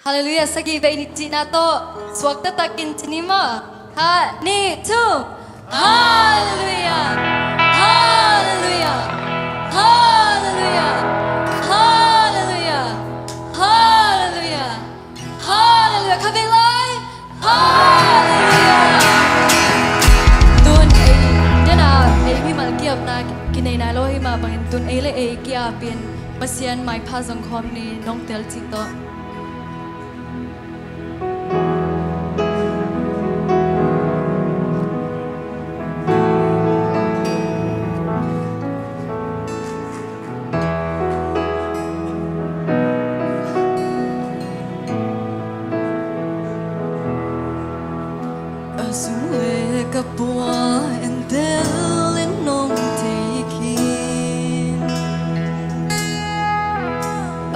Halleluiah. Sagih vei ni cihna tawh suak taktakin ci ni maw. Khat, nih, thum. Halleluiah. Halleluiah. Halleluiah. Halleluiah. Halleluiah. Halleluiah. Kha vei lai. Halleluiah. Tun ei dena ei mimal kiapna kinei nai lo hi mah bangin tun ei le ei kiapin Pasian maipha zong khawm ni, nong tel cih tawh. Ka zu le ka pua entel in nong thei khin.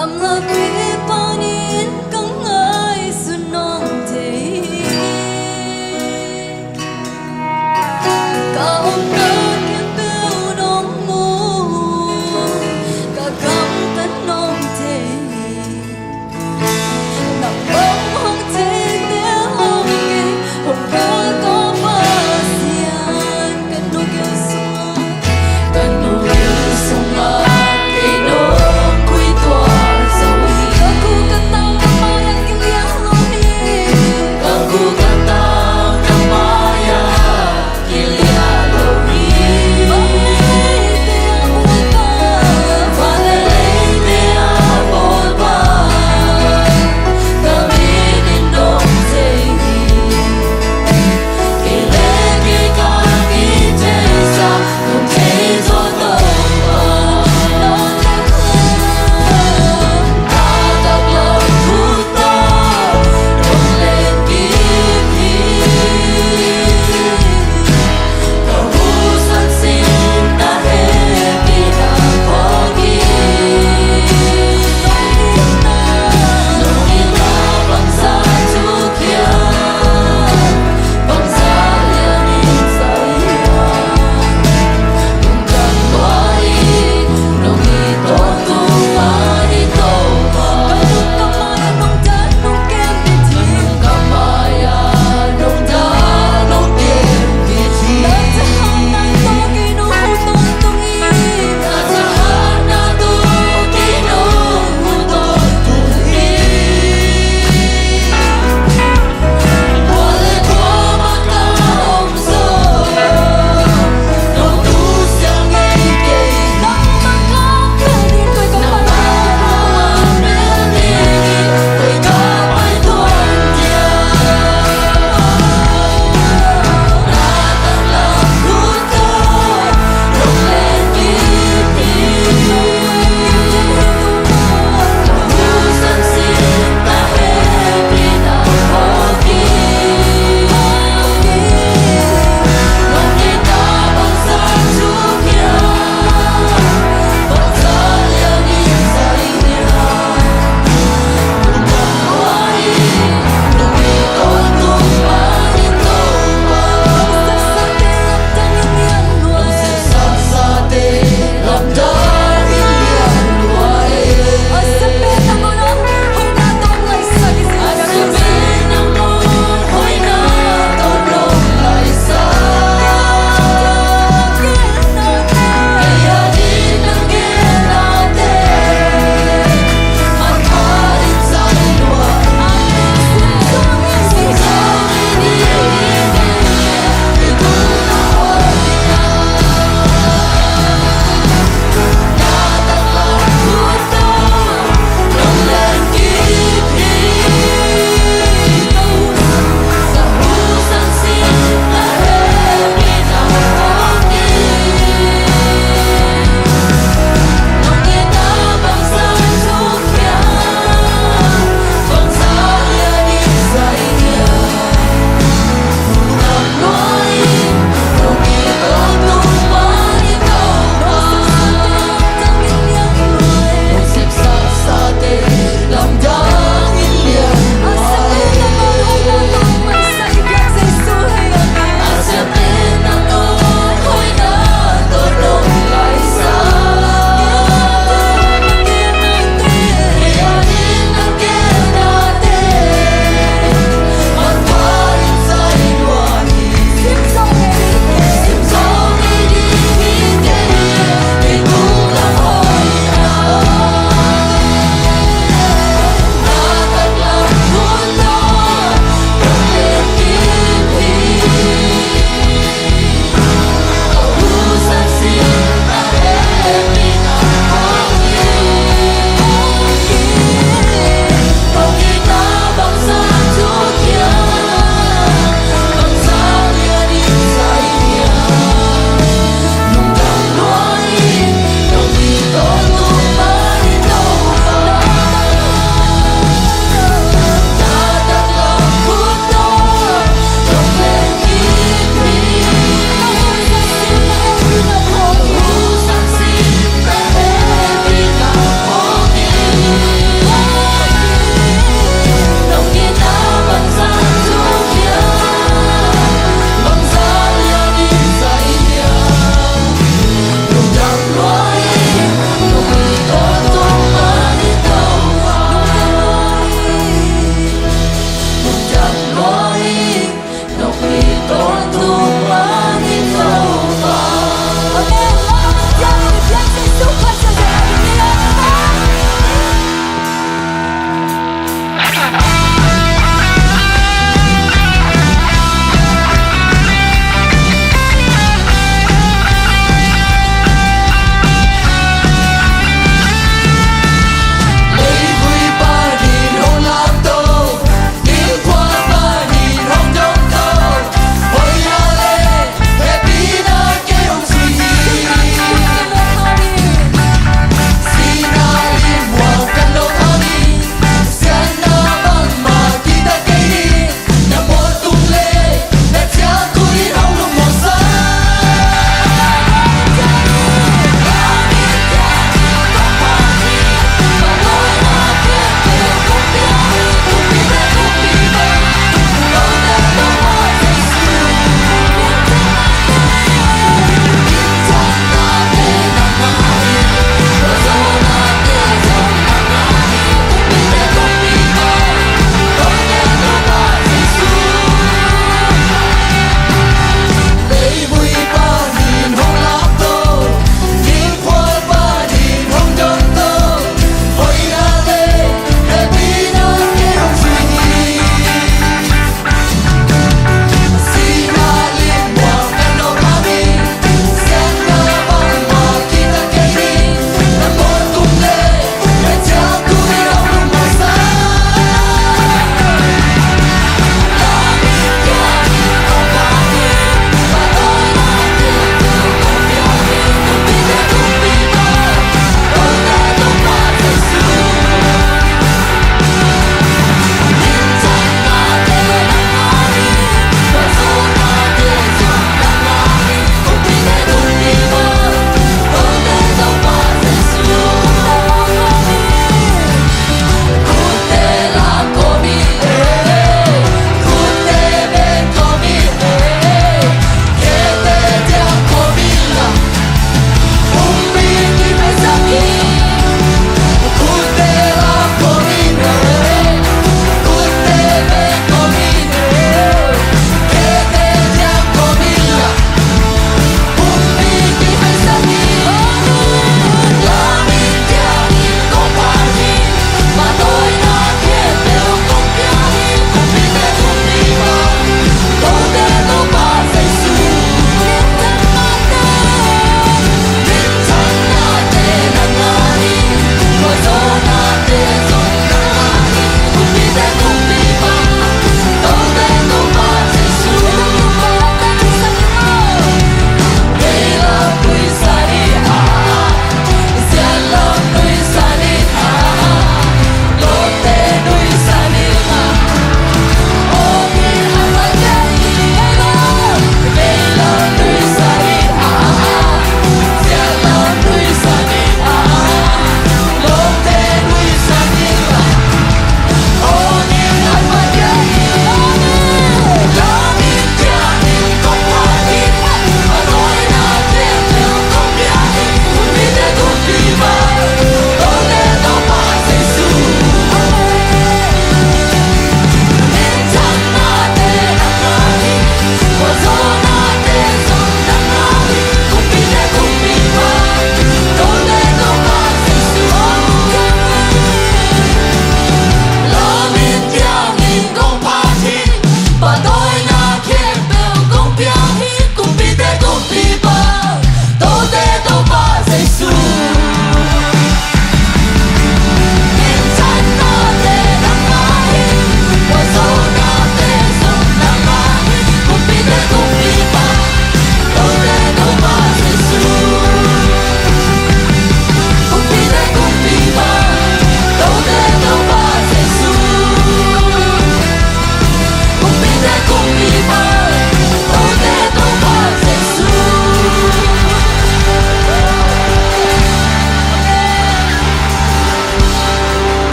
Gamlapi panin ka ngaihsun nong thei. Ka omna khempeuh nong mu, ka gamtat nong thei. Nang bang hong thei tel hong kei, hong kal ka Pasian, ka nu keu sungah, ka nu keu sungah kei nong khui tuah zo hi.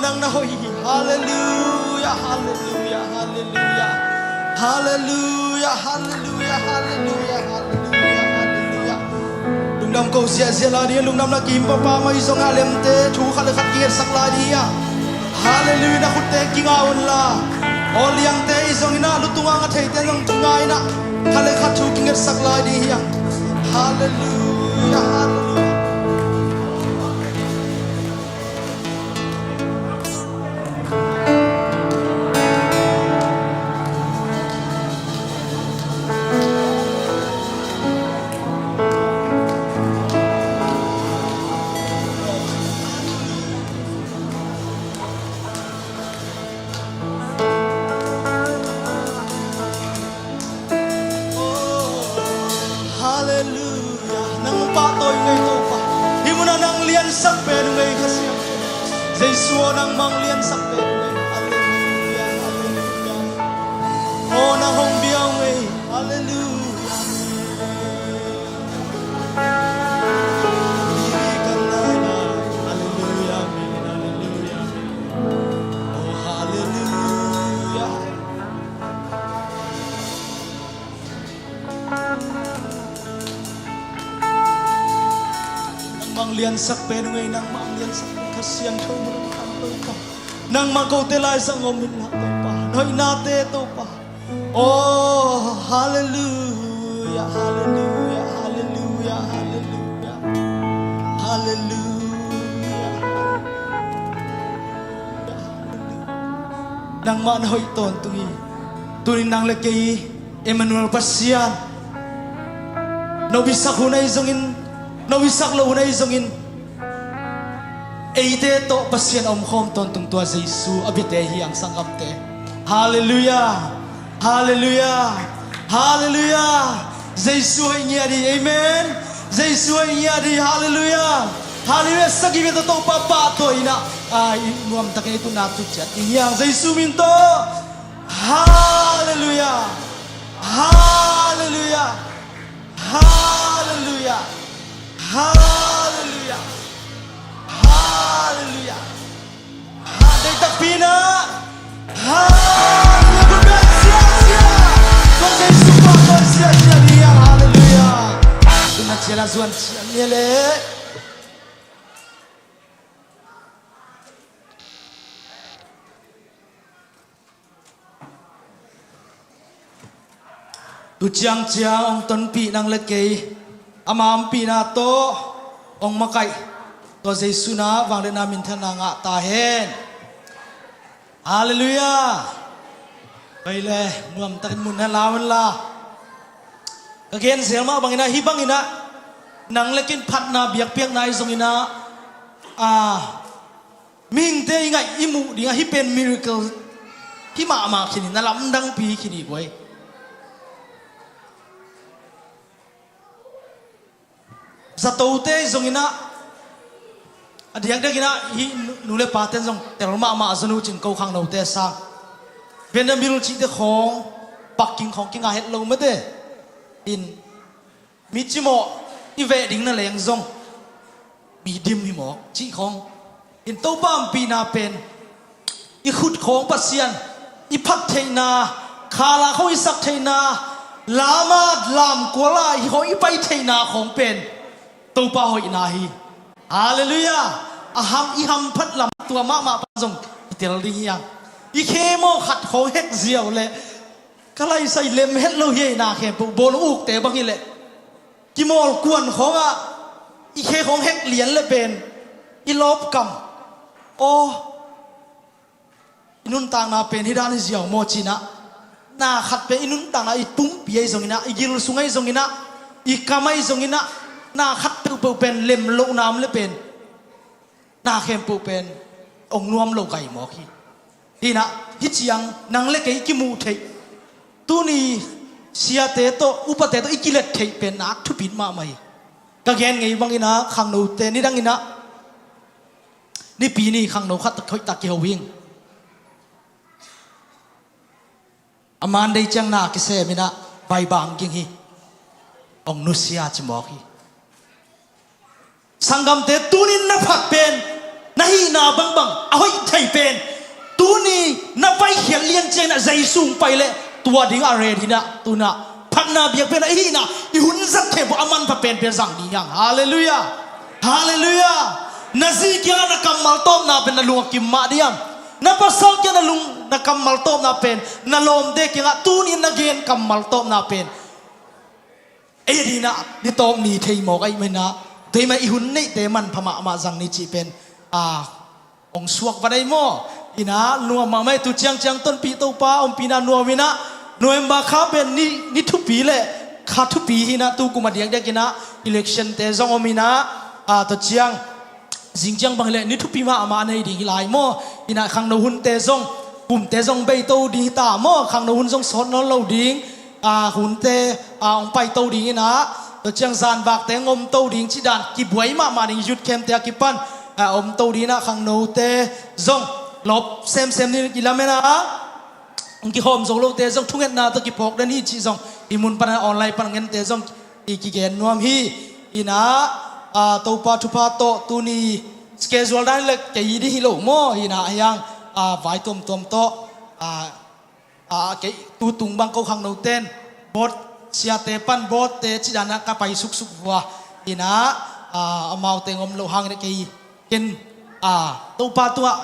Nang na hoih hi. Halleluiah, halleluiah, halleluiah. Halleluiah, halleluiah, halleluiah, halleluiah, halleluiah. Lungdam ko ziahziah lai ding, lungdam na kim papa mai zong a lemte thu khat le khat kingetsak lai ding hi a. Halleluiah, na khutte kinga unla. Aw liangte i zong in a, lutung a nga theite zong kinga in a, khat le khat thu kingetsak lai ding hi a. Halleluiah, halleluiah. Halleluiah. Nang pahtawi ngei Topa. Hih munah nang liansak pen uh ngei Kha Siangtho. Jesu aw, nangmah hong liansak pen uh ngei. Halleluiah, halleluiah. Aw, nang hong bia uh ngei. Halleluiah. Halleluiah, amen, halleluiah, amen. Oh, halleluiah. Nangmah hong liansak pen uh ngei, nangmah hong liansak pen Kha Siangtho mun a khang Topa. Nangmah kote laizang om inla Topa. Na hoihnate Topa. Oh, halleluiah, halleluiah, halleluiah, halleluiah. Halleluiah. Nangmah na hoih tawntung hi. Tunin nang le kei Emmanuel Pasian, no bisak hun ahi zongin, no bisak lo hun ahi zongin, eite tawh Pasian a omkhawm tawntung tua Jesu a biate hi hang, sanggamte. Halleluiah. Halleluiah. Halleluiah. Jesu hoih ngiat hi. Amen. Jesu hoih ngiat hi. Halleluiah. Halleluiah. Sagih bek tawh Topa pahtawi in a, a, i nuamtakin i tun a tu ciat i ngiang Jesu min tawh. Halleluiah. Halleluiah. Halleluiah. Halleluiah. Halleluiah. Halleluiah. Deih takpi in a. Halleluiah. Tua Jesu pahtawi ziahziah ni a. Halleluiah. Tun a cial a zuan ciat ni a leh. Tu ciangciang hong tonpih nang le kei, ama ompihna tawh hong makaih tua Jesu in a vangliatna minthanna ngah ta hen. Halleluiah. Kei le nuamtakin mun na lau hen la. Ka gen zel mah bangin a, hih bangin a nang le kei in phatna biakpiakna ahi zongin a, a, mihingte i ngaih i muh ding a hih pen miracle hi mahmah khin hi, na lamdangpi khin hi buai. Zatote ahi zongin a, a diakdiakin a hih nu, nu le paten zong tel mahmah a zon uh cin ko khangnote sang. Vanderbilt cihte khawng, parking khawng kinga het lo mate. In mi cimawh i veh ding na leng zong mi dim hi mawk cih khawng. In Topa ompihna pen i khut khawng Pasian i phat theihna, khala khawng i sak theihna, lam a lamkual a hih khawng i pai theihna khawng pen Topa hoihna hi. Halleluiah. A ham, i hamphat lam tua mahmah pan zong i tel ding hi hang. I khe maw khat khawng hek ziau leh ka laisai lem het lo hi ei, na khempeuh bawl hong ukte bang hi leh. Kimawl kuan khawngah i khe khawng hek lian le pen i lawpkam. Aw, i nuntakna pen hi dan hi ziau maw ci-in ah, na khat pen i nuntakna i pumpi ahi zongin ah, i gil sung ahi zongin ah, i kam ahi zongin ah, na khat peuhpeuh pen lem lohna om le pen na khempeuh pen hong nuam lo gai mawk hi. Hi-in ah, hih ciang nang le kei i kimuh theih, tuni siate tawh, upate tawh i kilet theih pen nak thupi mahmah hi. Ka gen ngei bangin ah, khangnote nidangin ah Nipi ni khangno khat hoihtak kiho ing. A Monday ciang na kisem in ah, vaibang ging hi. Hong nusia ci mawk hi. Sanggamte, tunin na phat pen Na hihna bangbang a hoih thei pen tuni na paikhiat lian ciangin ah Jesu hong pai leh tua ding a ret hi-in ah, tu-in ah phatna biakpiakna i hihna i hun zat khempeuh a manpha penpen zang ding hi hang. Halleluiah. Halleluiah. Na zi kiangah na kammal tawpna pen na lung a kim mah diam? Na pasal kiangah na lung, na kammal tawpna pen na lawmte kiangah tuni na gen kammal tawpna pen ei a dingin ah ni tawp ni thei mawk ahih manin ah, tua ahih manin i hun neihte manpha mahmah zang ni cih pen a hong suak vat ahi maw? In ah nuam mahmah hi. Tu ciangciang tonpih Topa ompihna nuam in ah, November kha pen ni, ni thupi le kha thupi hi-in ah, tu kum a diakdiakin ah election-te zong om in ah, a, tua ciang zing ciang bang hi leh ni thupi mahmah nei ding hi lai maw? In ah khangno hunte zong, kumte zong beito ding hi ta maw? Khangno hun zong sawt nawn lo ding, a, hunte, a, hong paito ding in ah, tua ciang zanvakte hong omto ding cih dan kibuai mahmah ding, youth camp-te a kipan, a, omto ding in ah, khangnote zong lawp semsem ding i lamen ah, hong kikhawm zo lote zong thungetna tawh kiphawk den hi cih zong, i mun pan ah online pan a ngente zong i kigen nuam hi. In ah, a, Topa thupha tawh tuni schedule dan le kei ding hi lo maw? In ah a hiang, a, vai tuamtuam tawh, a, a, kei tu tung bang ko khangnote'n board, siate pan board-te cih dan ah ka pai suksuk vua. In ah, a, amaute hong om loh hangin ah kei ken, a, Topa tungah,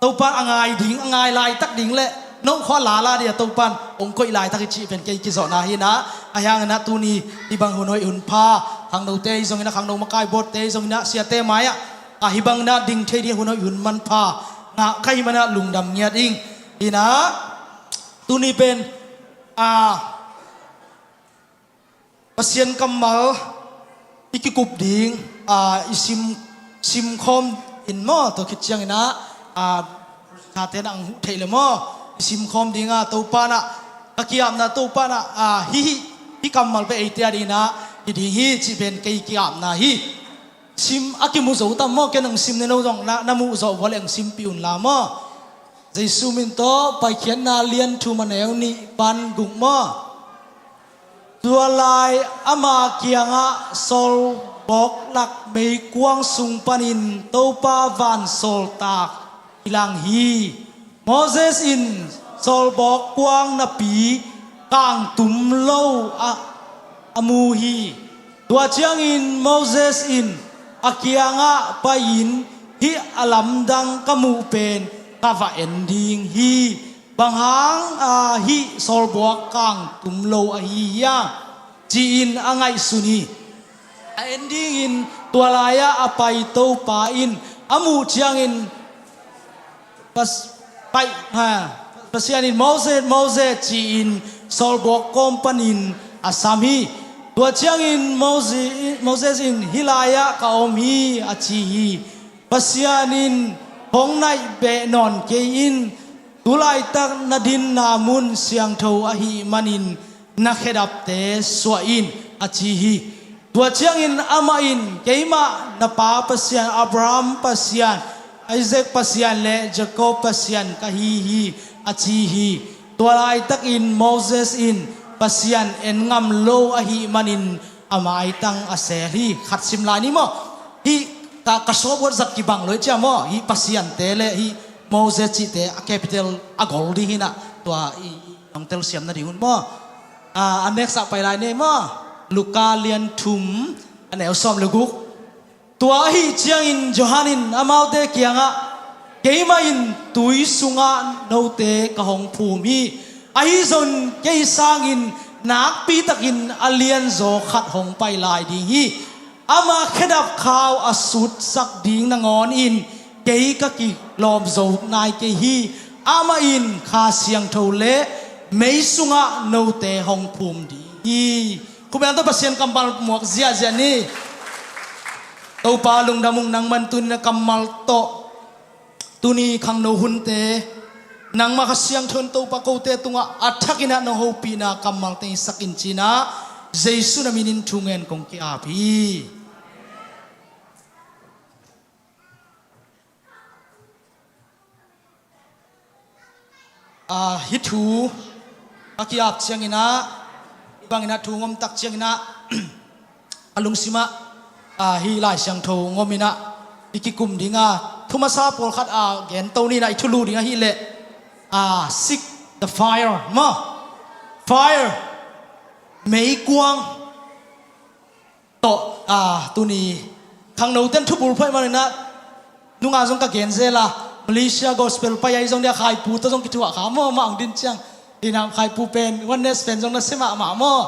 Topa a ngai ding, a ngai laitak ding le, no khua lala dia Topa'n hong koih laitak hi cih pen kei kizawhna hi-in ah, a hiangin ah tuni hih bang hun hoih hun pha, khangnote hi zongin ah, khangno makai board-te hi zongin ah, siate mai-ah, a, hih bangin ah ding thei ding hun hoih hun manpha ngah ka hih manin ah lungdam ngiat ing. In ah tuni pen, a, Pasian kammal i kikup ding, a, i sim, simkhawm in maw, tua khit ciangin ah, a, tate na ang huh theih le maw, i simkhawm ding a, Topa in ah, ka ki-apna Topa in ah, a, hih, hih, hih kammal pen eite a dingin ah hi ding hi cih pen kei ki-apna hi. Sim a kimu zo tam maw, ken ang sim ne no zong na, na muh zawh vua le ang simpih un la maw. Jesu min tawh Paikhiatna lian thum a neu nih pan guk maw. Tua lai ama kiangah sawlbawk lak meikuang sung panin Topa vansawltak kilang hi. Moses in sawlbawk kuang napi kangtum lo a, a mu hi. Tua ciangin Moses in a kiangah pai-in, hih a lamdang ka muh pen ka va en ding hi. Bang hang a hih sawlbawk kangtum lo ahi hiam, ci-in a ngaihsun hi. A en dingin tua lai-ah a pai Topa in a muh ciangin Pas-, pai-, ha, Pasian in, "Moses, Moses," ci-in sawlbawk kawm panin a sam hi. Tua ciangin Moses, Moses in, "Hih lai-ah ka om hi," a ci hi. Pasian in, "Hong naih beh nawn kei in, tu laitak na dinna mun siangtho ahih manin na khedapte suah in," a ci hi. Tua ciangin amah in, "Keimah na pa Pasian, Abraham Pasian, Isaac Pasian le Jacob Pasian ka hi hi," a ci hi. Tua laitakin Moses in Pasian en ngam lo ahih manin a maitang a sel hi. Khat sim lai ni maw? Hih ka, ka sawt buat zat kibang lo hi cia maw? Hih Pasiante le hih Moses cihte a capital a gol ding hi-in ah, tua i, i nong telsiam nading un maw? A, a next ah pai lai ni maw? Luka lian thum a neu sawm le guk. Tua ahih ciangin Johan in amaute kiangah, "Keimah in tui sungah note ka hong phum hi. Ahi zongin kei sangin nakpitakin a lianzaw khat hong pai lai ding hi. Ama khedap khau a sutsak ding nangawnin kei ka kilawm zo nai kei hi. Amah in Kha Siangtho le mei sungah note hong phum ding hi." Khuamial tawh Pasian kammal muak ziahziah ni. Topa lungdam ung, nangman tuni na kammal tawh, tuni khangno hunte nangmah Kha Siangtho in Topa kote tungah a thakin ah na hopihna kammalte i sak in ci-in ah, Jesu na minin thu ngen kong ki-ap hi. A, hih thu a ki-ap ciangin ah, hih bangin ah thu ngom tak ciangin ah, a lungsim ah, a, hih Lai Siangtho ngom in ah i kikum ding a, Thu masa pawlkhat a gen to ni in ah, i thulu ding ahih leh, ah, seek the fire maw. Fire, meikuang tawh, ah, tuni khangnote in thubul phoih man in ah, nungah zong ka gen zel a, Malaysia gospel pai ahi zong dia, khaipu tawh zong kithuah kha maw, amah hong din ciang. In ah khaipu pen, oneness pen zong nasia mahmah maw.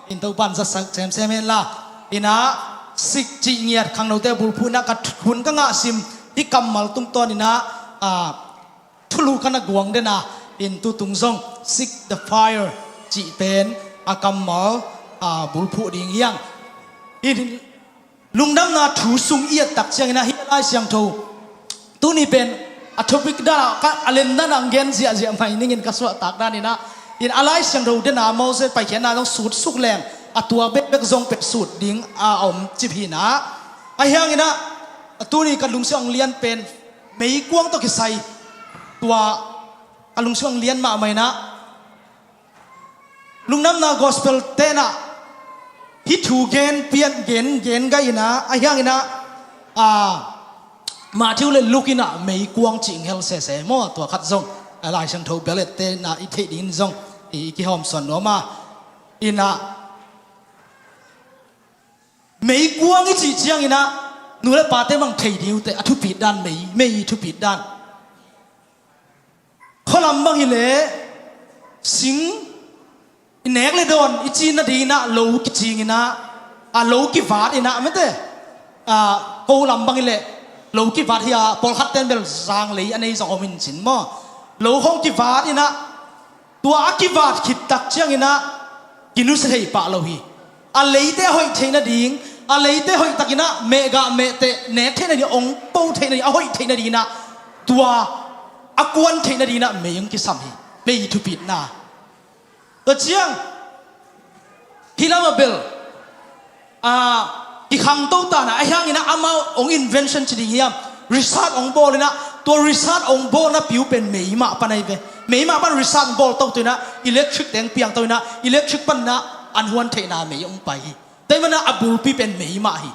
In Topa'n zatsak semsem hen la. In ah seek cih ngiat khangnote bulphuh in ah, ka th-, hun ka ngah sim hih kammal tungtawn in ah, ah, thulu ka na guang den a, in tutung zong seek the fire cih pen a kammal, ah, bulphuh ding hi hang. In lungdamna thu sung i et tak ciangin ah, hih Lai Siangtho tuni pen a topic dan ah, ka, a len dan ah hong gen ziahziah mai ning in, ka suahtak dan in ah. In a Lai Siangtho den a Moses paikhiatna zong sutsuk leng, a tua bekbek zong pet sut ding a om cip hi in ah. Ahi hangin ah, a tuni ka lungsim hong lian pen meikuang tawh kisai, tua ka lungsim hong lian mahmah in ah, lungdamna gospel te in ah hih thu gen pian, gen, gen gai in ah, ahi hangin ah, ah, Matthew le Luke in ah meikuang cih hong hel sese maw, tua khat zong, ah, Lai Siangtho bel et te in ah i theih dingin zong i, i kihawmsawn nuam a. In ah meikuang i cih ciangin ah, nu le pate mah thei ding uh teh, a thupit dan, mei, mei thupit dan. Khualam bang hi leh sing i nek le dawn i cin nadingin ah lo kicing in ah, a lo kivat in ah, mete, a, ko lam bang hi leh lo kivat hi a, pawlkhat ten bel zanglei a nei zong om in cin maw. Lo khong kivat in ah, tua a kivat khit tak ciangin ah kinusia thei pah lo hi. A leite a hoih theih nading, a leite hoih takin ah mehgah mehteh nek theih nading, ong po theih nading, a hoih theih nadingin ah, tua a kuan theih nadingin ah mei hong kisam hi. Mei thupitna. Tua ciang hih lamah bel, a, kikhangto ta in ah, ahi hangin ah amau ong invention ci ding hiam, research ong bawl in ah, tua research ong bawlna piu pen mei mah pan ahi ve. Mei mah pan research ong bawl toto in ah, electric teng piang to in ah, electric pan in ah an huan theihna mei ong pai hi. Tua ahih manin ah a bulpi pen mei mah hi.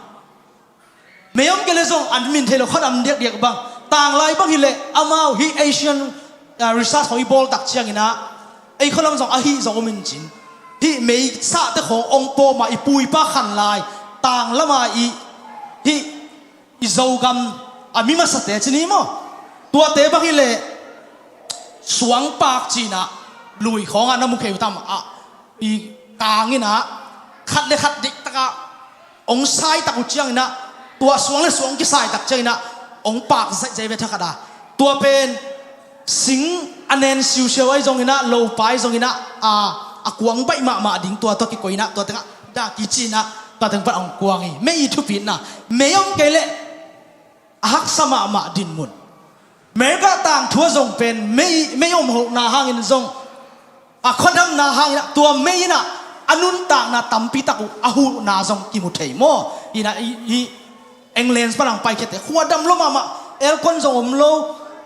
Mei om kei leh zong an min thei lo, khuadam diakdiak bang. Tanglai bang hi leh amau hih Asian, ah, research khong i bawl tak ciangin ah, ei khualam zong ahi zong om in cin. Hih mei sahte khong ong pawm a, i pu i pa khan lai, tanglam a i, hih i Zogam a mi masate ci ni maw. Tuate bang hi leh suangpak ci in ah, lui khawng ah na mu kei uh tam ah, i kang in ah, khat le khat dik tak ah ong sai tak uh ciangin ah, tua suang le suang kisai tak ciangin ah, ong pak zaihzaih ve thakhat a. Tua pen sing a nen siusiau ahi zongin ah, lopa ahi zongin ah, a, a kuang baih mahmah ding, tua tawh kikoih in ah, tua teng ah dah kici in ah, tua teng pan ong kuang hi. Mei thupitna. Mei om kei leh a haksa mahmah dinmun. America tangthu ah zong pen mei, mei om hohna hangin zong, a khuadamna hangin ah, tua mei in ah a nuntakna tampi tak uh a huhna zong kimu thei maw. In ah i, i England pan a hong paikhiate khuadam lua mahmah, aircon zong om lo,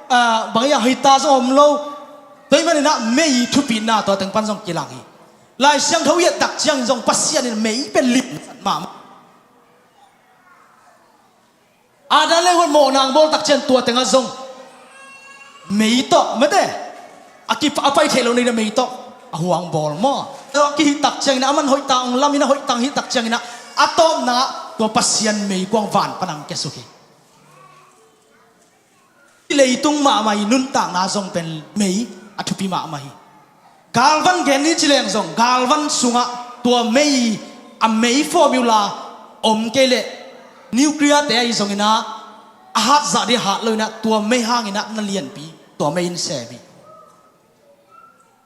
ah, bang hiam, heater zong om lo. Tua ahih manin ah mei thupitna tua teng pan zong kilang hi. Lai Siangtho i et tak ciangin zong Pasian in mei pen lim mahmah. Adam le Eva mawhna hong bawl tak ciang tua teng ah zong mei tawh, mete, a ki, a pai theih loh nading mei tawh a huang bawl maw. Tua kihih tak ciangin ah, aman hoih ta ong lam in ah, hoih ta hih tak ciangin ah, a tawpna tua Pasian meikuang van pan hong kiasuk hi. Leitung mahmah i nuntakna zong pen mei a thupi mahmah hi. Galvan gen ni ci leng zong, galvan sungah tua mei, a mei formula om kei leh, nuclear te ahi zongin ah, a hat zah ding a hat lo in ah, tua mei hangin ah na lianpi, tua mei in sem hi.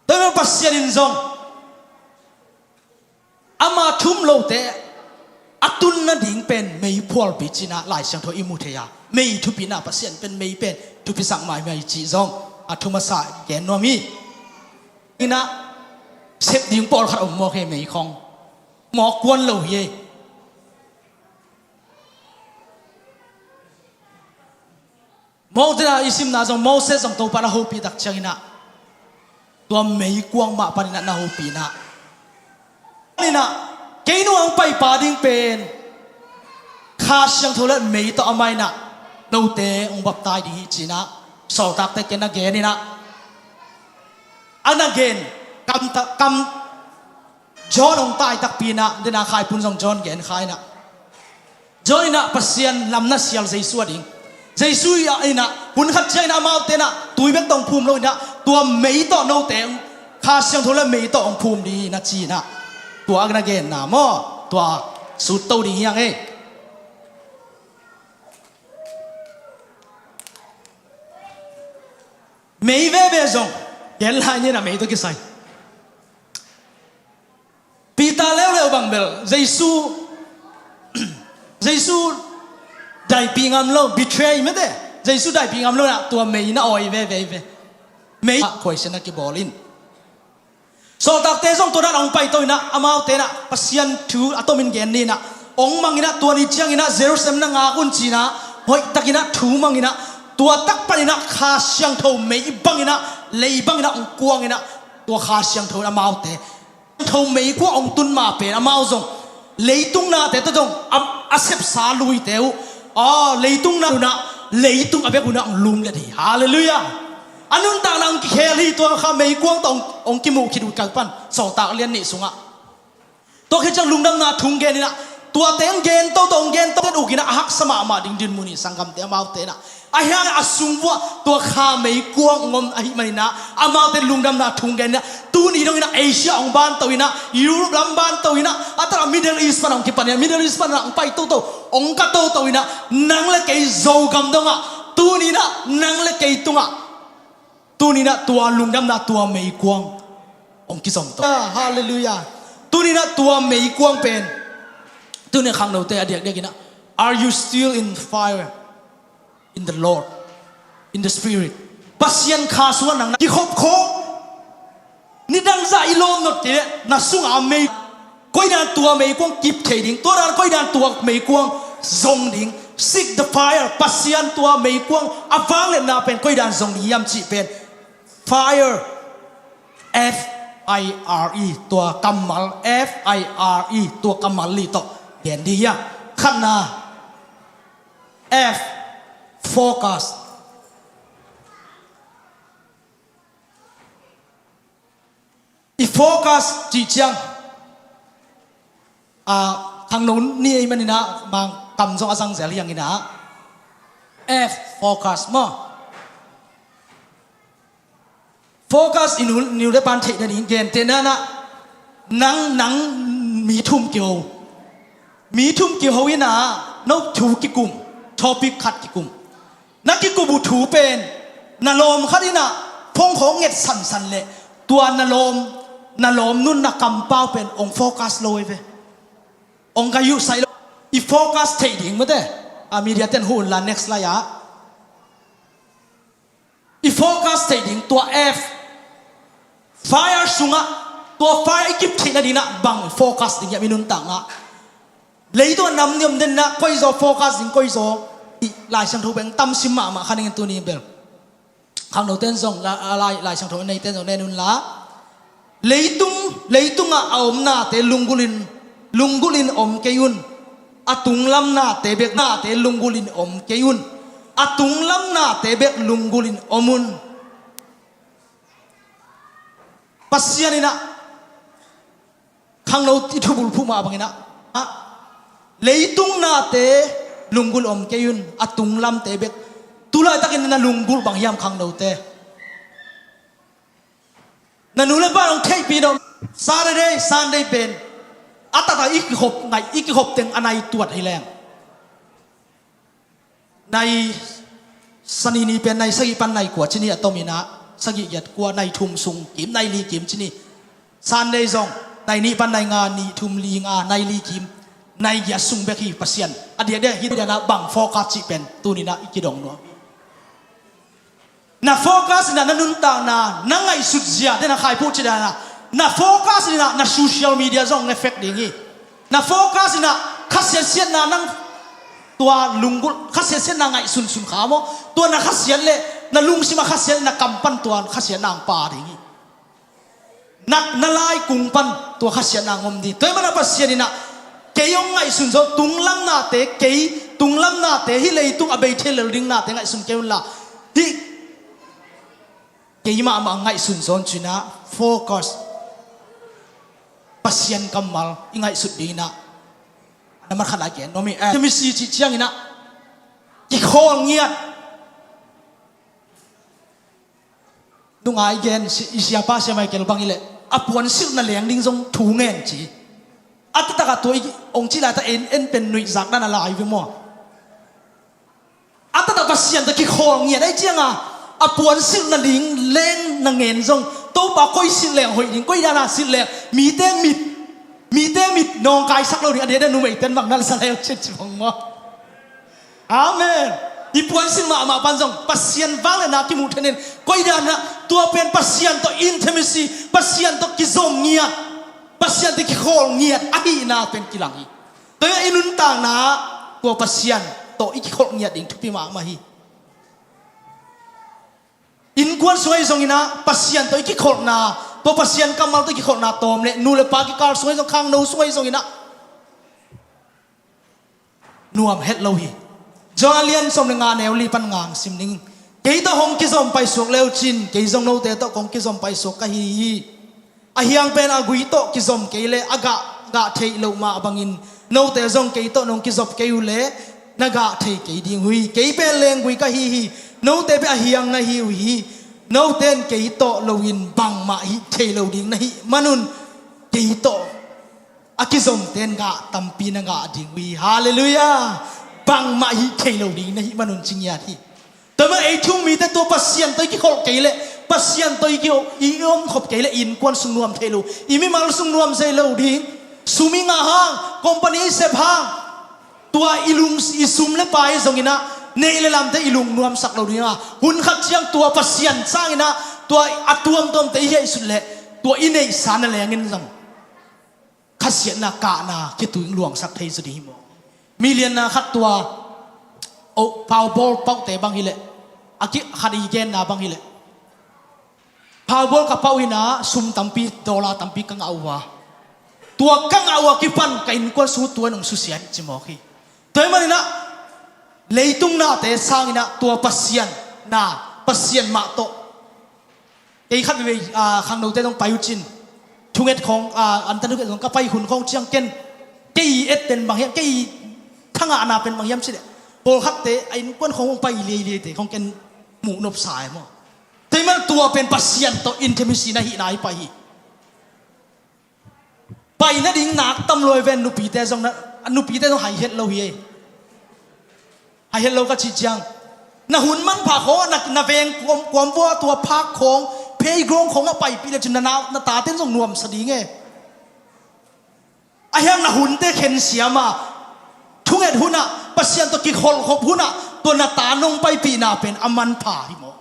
Tua ahih manin Pasian in zong ama thum lote a tun nading pen mei phualpi ci in ah Lai Siangtho i mu thei a. Mei thupina, Pasian pen mei pen thupisak mahmah hi cih zong a thu masa gen nuam hi. In ah sep ding pawlkhat om mawk hi, mei khong mawk kuan lo hi. Moses a i simna zong, Moses zong Topa in a hopih tak ciangin ah tua meikuang mah panin ah na hopih in ah, in ah, kei nung hong paipa ding pen Kha Siangtho le mei tawh amah in ah note hong baptai ding hi ci-in ah sawltakte kiang na gen in ah, a na gen kam ta, kam John hong tai takpi in ah, den a Khaipun zong John gen kha in ah, John in ah Pasian lam na sial Jesu a ding. Jesu in ah hun khat ciang in ah amaute in ah tui bek tawh hong phum lo in ah, tua mei tawh note hong, Kha Siangtho le mei tawh hong phum ding hi na ci in ah, tua a na genna maw, tua sut to ding hi hang ei. Mei veve zong gen lai ni in ah mei tawh kisai. Peter leuleu bang bel Jesu, Jesu daipih ngam lo, betray mete, Jesu daipih ngam lo in ah tua mei na awi veve ve. Mei ah khuaisiat na kibawl in. Sawltakte zong tua dan hong paito in ah, amaute in ah Pasian thu a tomin gen ni in ah, hong mang in ah, tua ni ciang in ah Jerusalem na ngak un ci in ah, hoih tak in ah thu mang in ah, tua tak pan in ah Kha Siangtho mei bang in ah, lei bang in ah hong kuang in ah, tua Kha Siangtho in amaute, Siangtho meikuang hong tun ma pen amau zong leitung nate tawh zong a, a sepsa luite uh, aw, leitung na un ah, leitung a bek un ah hong lumlet hi. Halleluiah. A nuntakna hong kikhel hi, tua kha meikuang tawh hong, hong kimuh khit uh kal pan, Sawltak lian nih sungah. Tua khit ciang lungdamna thu hong gen in ah, tuate hong gen toto, hong gen toto, uk in ah a haksa mahmah ding dinmun hi sanggamte, amaute in ah. Ahi hang a sung vuah tua kha meikuang hong om ahih man in ah, amaute lungdamna thu hong gen in ah, tuni dong in ah Asia hong banto in ah, Europe lam banto in ah, a tak a Middle East pan hong kipan in ah, Middle East pan ah hong pai toto, hong ka toto in ah, nang le kei Zogam dong ah, tuni in ah nang le kei tungah, tuni in ah tua lungdamna tua meikuang hong kizom to. Ah, halleluiah. Tuni in ah tua meikuang pen, tuni khangnote a diakdiak in ah, are you still in fire in the Lord, in the Spirit? Pasian Kha sungah nang na kikhop khawm, nidang zah i lawm not kei leh na sungah a mei, koidan tua meikuang kip thei ding, tua dan koidan tua meikuang zong ding, seek the fire, Pasian tua meikuang a vangliatna pen koidan zong ding hiam cih pen, fire, F I R E, tua kammal, F I R E, tua kammal li tawh gen ding hiam. Khatna, F, focus. I focus cih ciang, ah, khangno ni ei man in ah, Mang kam zong a zang zel hi hang in ah. F, focus maw. Focus i nu, nu le pa'n theih nading gentehna in ah, nang, nang mi thum kiho. Mi thum kiho in ah, no thu kikum, topic khat kikum. Na kikum uh thu pen, na lawm khat in ah phone khawng nget sansan leh, tua na lawm, na lawm nun na kampau pen hong focus lo ei ve. Hong ka yuhsai lo. I focus theih ding mate. A media ten huh un la, next slide ah. I focus theih ding tua F, fire sungah, tua fire i kip theih nading in ah bang focus ding hiam i nuntakna? Leitung a nam ni om den in ah, koizaw focus ding, koizaw i Lai Siangtho beng tam sim mahmah kha ning in tuni bel. Khangnote'n zong, la, la, Lai, Lai Siangtho neite'n zong nen un la. Leitung, leitungah a om nate lunggulh in, lunggulh in om kei un. A tunglam nate bek nate lunggulh in om kei un. A tunglam nate bek lunggulh in om un. Pasian in ah, khangno i thubulphuh mah bang in ah, ah, leitung nate lunggulh om kei un, a tunglamte bek. Tulaitakin na lunggulh bang hiam khangnote? Na nu le pa hong theihpih in om. Saturday, Sunday pen a taktak i kikhop ngaih, i kikhop teng a nai tuat hi leng. Nai, Sani ni pen nai sagih pan nai kua ci ni a tom in ah, sagih giat kua, nai thum sung kim, nai li kim ci ni. Sunday zong nai nih pan nai nga, nih thum li nga, nai li kim, nai giat sung bek hi. Pasian a diakdiak hi dan ah bang focus cih pen tuni in ah i kidong nuam. Na focus in ah na nuntakna, na ngaihsut zia, den a Khaipun cih dan ah, na focus in ah na social media zong effect ding hi. Na focus in ah khasiatsiatna nang tua lunggulh, khasiatsiatna ngaihsunsun kha maw, tua na khasiat leh, na lungsim a khasiat leh na kam pan tua khasiatna hong pha ding hi. Na, na lai kung pan tua khasiatna hong om ding. Tua ahih manin ah Pasian in ah kei hong ngaihsun zo, tunglam nate, kei Tunglam nate, hih leitung a bei thei lel ding nate ngaihsun kei unla, hih kei mahmah ngaihsun zawn cih na, focus Pasian kammal i ngaihsut ding na, na mat khat lai gen nuam hi. Eh, intimacy cih ciangin ah kikhawl ngiat. Nunga i gen si-, i siapa Sia Michael bang hi leh, a puansilhna leng ding zong thu ngen ci. A taktak ah tua i ong cih laitak en, en pen nuihzak dan a lai ve maw. A taktak Pasian tawh kikhawl ngiat ahih cianga, a puansilhna ding leng na ngen zong, Topa koi silh leng hoih ding, koi dana silh leng, mite mit, mite mit nawngkaisak lo ding, a dede numeiten bang na sa leu cin ci bang maw. Amen. I puansilh mahmah pan zong Pasian vangliatna kimuh theihna in, koi dan ah tua pen Pasian tawh intimacy, Pasian tawh kizom ngiat, Pasian tawh kikhawl ngiat ahihna pen kilang hi. Tua i nuntakna ah tua Pasian tawh i kikholh ngiat ding thupi mahmah hi. Innkuan sungah i zongin ah Pasian tawh i kikholhna, tua Pasian kammal tawh i kikholhna tawm leh nu le pa kikal sungah i zong, khangno sungah i zongin ah nuam het lo hi. Johan a lian sawm le nga, neu li pan nga sim ning. Kei tawh hong kizom paisuak le uh cin, kei zong note tawh kong kizom paisuak ka hi hi. A hiang pen a gui tawh kizom kei leh a gah, gah theih loh mah bangin, note zong kei tawh nong kizop kei uh leh na gah thei kei ding uh hi. Kei pen lenggui ka hi hi. Note pen a hiang na hi uh hi. Note in kei tawh loin bangmah hih thei lo ding na hih manun, kei tawh a kizomte in gah tampi na ngah ding uh hi. Halleluiah. Bangmah hih thei lo ding na hih manun ci ngiat hi. Tua mah ei thu-um mite tua Pasian tawh i kikholh kei leh, Pasian tawh i ki-, i omkhop kei leh, i innkuan sung nuam thei lo, i mimal sung nuam thei lo ding. Sum i ngah hang, company i sep hang, tua i lung, i sum le pai zongin ah, neih le lamte i lungnuamsak lo ding a, hun khat ciang tua Pasian sangin ah tua a tuamtuamte i hiaihsut leh, tua i neihsa na lengin zong khasiatna, kahna, khitui luangsak thei zaw ding hi maw. Mi lianna khat tua, oh, paubawl pauhte bang hi leh, a ki khat i genna bang hi leh, paubawl ka pauh hi-in ah sum tampi, dollar tampi ka ngah uh a, tua ka ngah uh a kipan ka innkuan sung tua in hong susia hi ci mawk hi. Tua ahih manin ah leitung nate sangin ah tua Pasian na, Pasian mah tawh, kei khat veivei, ah, khangnote zong pai uh cin, thunget khawng, ah, antan thunget khawng ka pai hun khawng ciang ken, kei i et pen bang hiam, kei i thangahna pen bang hiam cih leh, pawlkhatte a innkuan khawng hong pai liailiate khawng ken muh nopsa e maw. Tua ahih manin tua pen Pasian tawh intimacy na hihna hi pai hi. Pai nading nak tam lua hi ven, nupite zong na, nupite zong hai het lo hi ei. Hai het lo ka cih ciang, na hun manpha khawng ah, na, na veng kuam, kuam vua tua park khawng, playground khawng ah paipih le cin na, na, na tate in zong nuamsa ding e. A hiang na hunte khen siam a, thunget hun ah, Pasian tawh kikholhkhop hun ah tua na ta nong paipihna pen a manpha hi maw.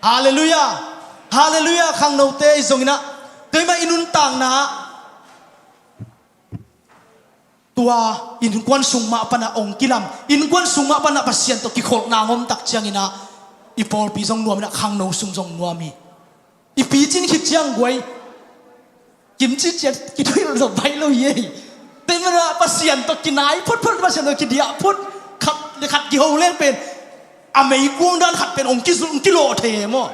Halleluiah. Halleluiah. Khangnote i zongin ah, tua ahih manin i nuntakna ah tua innkuan sung mah pan ah hong kilam, innkuan sung mah pan ah Pasian tawh kikholhna hong om tak ciangin ah, i pawlpi zong nuam in ah, khangno sung zong nuam hi. I picin khit ciang guai, kimci ciat kithuhilh zong pai lo hi ei. Tua ahih manin ah Pasian tawh kinai photphot, Pasian tawh kidiah phot, khat le khat kiho leng pen, a meikuang dan khat pen hong kizul, hong kilawh thei e maw.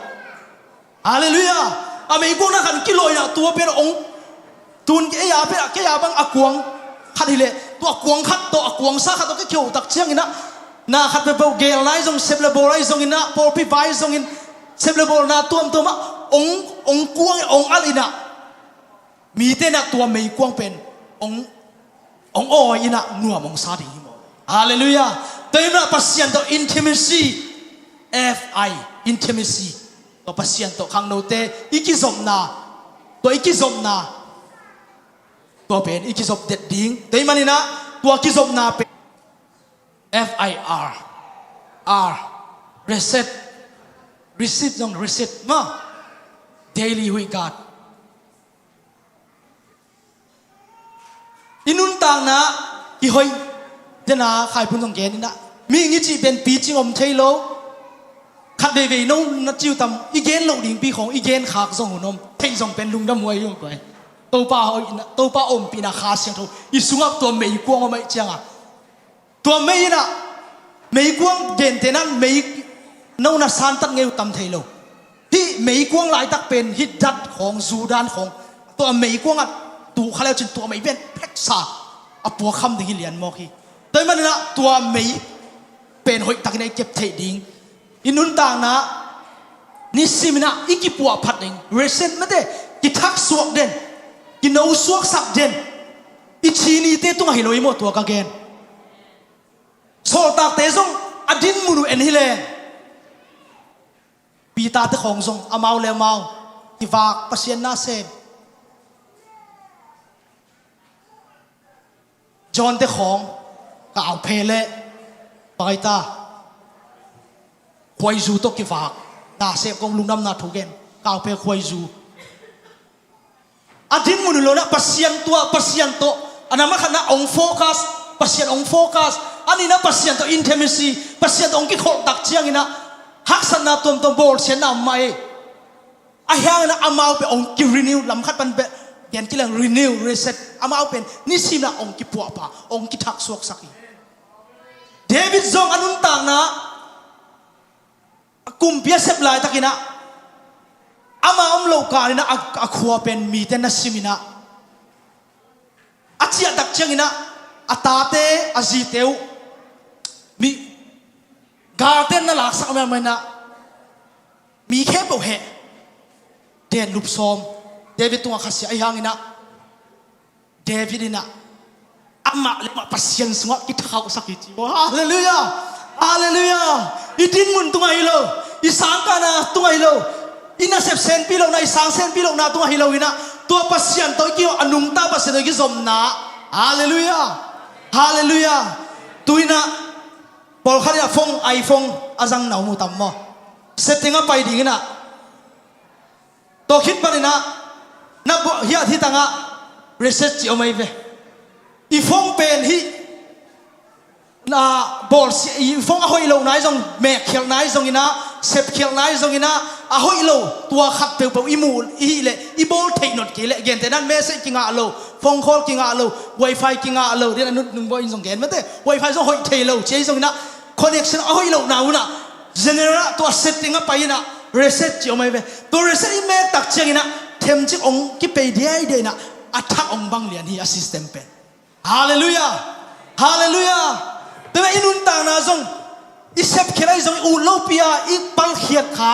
Halleluiah. A meikuang dan khat hong kilawh in ah tua pen hong, tun kei a pen, kei a bang a kuang khat hi leh, tua kuang khat tawh, a kuangsa khat tawh ka kiho tak ciangin ah, na khat peuhpeuh gel nai zong, sep le bawl ahi zongin ah, pawlpi vai zongin, sep le bawlna tuamtuam ah hong, hong kuang, hong alh in ah, mite in ah tua meikuang pen hong, hong awi in ah nuam hong sa ding hi maw. Halleluiah. Tua ahih manin ah Pasian tawh intimacy, F I, intimacy, tua Pasian tawh khangnote i kizopna, tua i kizopna, tua pen i kizop det ding. Tua ahih manin ah tua kizopna pen F I R, R, reset, receive zong reset maw. Daily with God. I nuntakna i hoih, dena Khaiphun zong gen in ah, mihing i cih pen picing om thei lo. Khat veivei no na ci uh tam, i gen loh dingpi khawng i gen khak zong hun om, theih zong pen lungdam huai hi ung kua. Topa hoihna, Topa ompihna, Kha Siangtho i sungah tua meikuang om ahih ciangin, Tua mei in ah, meikuang gentehna in mei no na santat ngei uh tam thei lo. Hih meikuang laitak pen hih dat khawng, zu dan khawng, tua meikuang ah tu kha le uh cin tua mei pen pheksa a puak kham ding hi lian mawk hi. Tua ahih manin ah tua mei pen hoihtakin ah i kep theih ding, i nuntakna nisimin ah i kipuah phat ding, reset mate, kithaksuak den, kinosuaksak den, i ci nite tungah hi lo hi maw tua ka gen. Sawltakte zong a dinmun uh en hi leng, Peter-te khawng zong amau le amau kivak, Pasian na sem. John-te khawng kauphe le paita, khuaizu tawh kivak, nasep kong lungdamna thu gen, kauphe, khuaizu. A dinmun uh lo in ah Pasian tua, Pasian tawh a na makhatna hong focus, Pasian hong focus, a nihna Pasian tawh intimacy, Pasian tawh hong kikholh tak ciangin ah haksatna tuamtuam, bawlsiatna om mah ei. Ahi hangin ah amau pen hong ki-renew, lam khat pan pen gen kei leng renew, reset, amau pen nisimin ah hong kipuahpha, hong kithaksuaksak hi. David zong a nuntakna, a kumpi a sep laitakin ah, ama om loh kalin ah a, a khua pen mite na simin ah, a ciahtak ciangin ah a tate, a zite uh, mi, galte in na laksak mah manin ah mi khempeuh heh, den lup sawm, David tungah khasia. Ahi hangin ah David in ah amah le amah Pasian sungah kithaksak hi ci. Oh, halleluiah! Halleluiah! I dinmun tungah hi lo, i sangkahna tungah hi lo, i nasep senpih lohna, i sang senpih lohna tungah hi lo in ah, tua Pasian tawh i kihawh, a nungta Pasian tawh i kizomna. Halleluiah! Halleluiah! Tu-in ah pawlkhat in ah phone, iPhone a zang na om uh tam maw? Setting ah pai dingin ah, tua khit panin ah na bawh, hiah hi tangah reset cih om ahi ve. I phone pen hih na bawlsia, i phone a hoih lohna ahi zong, mekkhialhna ahi zongin ah, sepkhialhna ahi zongin ah, a hoih lo tua khat peuhpeuh i muh i hih leh i bawl theih nop kei leh, gentehna in message kingah lo, phone call kingah lo, wifi kingah lo, den a nunung bawi in zong gen mate, wifi zong hoih thei lo ci ahi zongin ah, connection a hoih lohna un ah, general ah tua setting ah pai in ah reset cih om ahi ve. Tua reset i mek tak ciangin ah themcik hong kipei diaidiai in ah, a thak hong bang lian hi a system pen. Halleluiah! Halleluiah! Tua i nuntakna zong i sepkhiat ahi zong, i ut lopi a i palkhiat kha,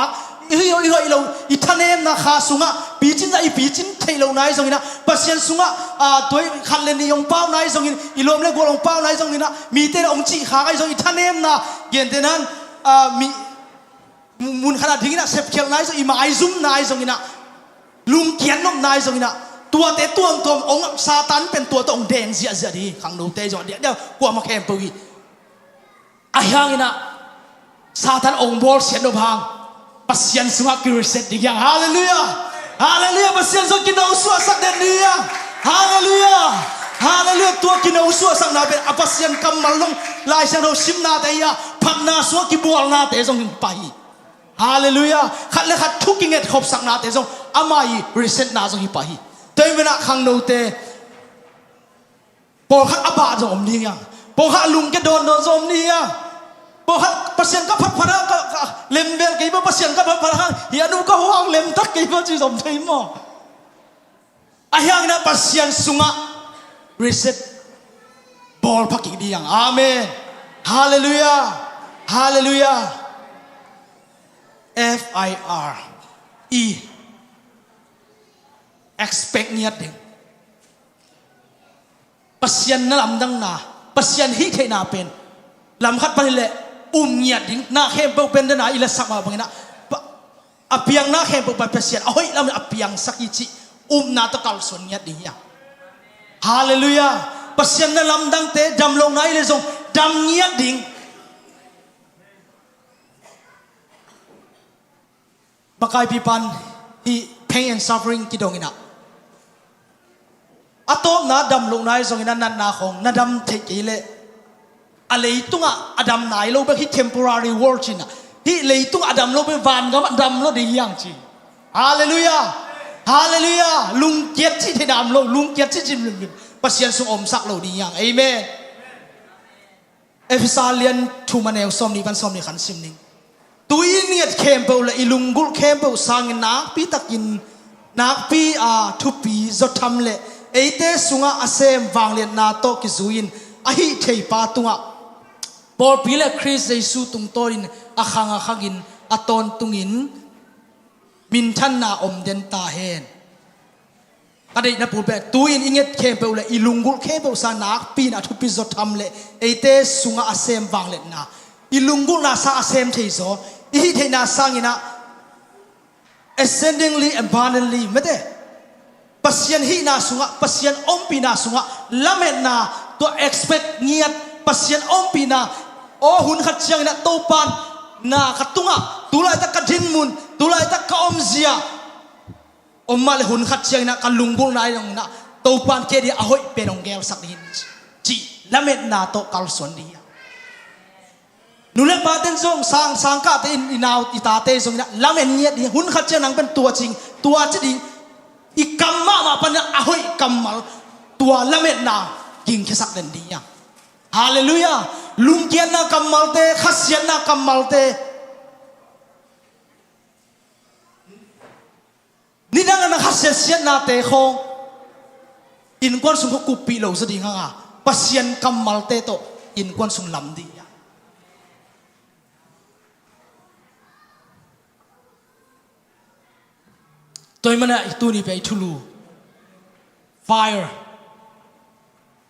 i hoih, i hoih lo, i thanemna kha sungah picin zah i picin theih lohna ahi zongin ah, Pasian sungah, a, tua i khat le nih hong pauna ahi zongin, i lawm le gual hong pauna ahi zongin ah, mite le hong cih khak ahi zong, i thanemna, gentehna in, a, mi, mun khat ah dingin ah sepkhialhna ahi zong, i maizumna ahi zongin ah, lungkiat nopna ahi zongin ah, tuate tuamtuam hong, Satan pen tuate hong deng ziahziah ding hi. Khangnote zong a diakdiak, kuamah khempeuh hi. Ahi hangin ah Satan hong bawlsiat nop hang Pasian sungah ki-reset ding hi hang. Halleluiah! Halleluiah! Pasian sungah kinosuahsak den ding hi hang. Halleluiah! Halleluiah! Tua kinosuahsakna pen a Pasian kammal zong, Lai Siangtho simnate hi a, phatna sungah kibualnate zong hi pah hi. Halleluiah! Khat le khat thu kingetkhopsaknate zong ama i resetna zong hi pah hi. Tua ahih manin ah khangnote, pawlkhat a bah zong om ding hi hang. Pawlkhat a lungkia dawndawn zong om ding hi hang. Pawlkhat, Pasian ka phatphat a, ka, ka lemvel kei maw, Pasian ka phatphat a, hih a nu ka huang lemtat kei maw ci zong om thei maw? Ahi hangin ah Pasian sungah reset bawl pha kik ding hi hang. Amen. Halleluiah. Halleluiah. F I R E. Expect, ngiat ding. Pasian na lamdangna, Pasian hih theihna pen lam khat pan hi leh um ngiat ding. Na khempeuh pen dena i lasak mah bangin ah, pa-, a piang na khempeuh pan Pasian a hoih lam a piangsak hi cih upna tawh kalsuan ngiat ding hi hang. Halleluiah. Pasian na lamdangte, dam lohna hi leh zong dam ngiat ding. Makaipipa in hih pain and suffering kidongin ah, a tawpna dam lohna hi zongin ah, natna khawng na dam theih kei leh, a leitungah a dam nai lo bek, hih temporary world ci-in ah, hih leitungah a dam lo bek, vangamah dam lo ding hi hang ci. Halleluiah. Halleluiah. Lungkiat cih thei dam lo, lungkiat cih cim limlim Pasian sung omsak lo ding hi hang. Amen. Efesa lian thum a neu sawmnih pan sawmnih khan sim ning. Tu-in i nget khempeuh le i lunggulh khempeuh sangin nakpi takin, nakpi a thupi zaw tham le eite sungah a sem vangliatna tawh kizui-in a hih theipa tungah pawlpi le Khrist Jesu tungtawnin a khang a khangin a tawntungin minthanna om den ta hen. Ka deihna pulpet, tu-in i nget khempeuh le i lunggulh khempeuh sang nakpi-in a thupi zaw tham le eite sungah a sem vangliatna, i lunggulhna sang a sem thei zaw, i hih theihna sanginah ascendingly, abundantly, mete, Pasian hihna sungah, Pasian ompihna sungah lametna, tua expect ngiat, Pasian ompihna. Aw, hun khat cianginah Topan na ka tungah, tulaitak ka dinmun, tulaitak ka omzia om mah le hun khat cianginah ka lunggulhna ai longinah Topan kei dih a hoih pen hong gelsak dih hi, cih lametna tawh kalsuan dih hi. Nu le paten zong sang, sangkahte in i nau i tate zonginah lamen ngiat dih hi. Hun khat ciang nang pen tua cing, tua ci dih, i kam mahmah panah a hoih kammal, tua lametna gingkhiasak den dih hi. Halleluiah. Lungkiatna kammalte, khasiatna kammalte. Nidang a na khasiatsiatnate khawng innkuan sung khuakuppih lo zaw ding hanga, Pasian kammalte tawh innkuan sung lam dih hi. Tua hi manah i tuni pia i thulu fire,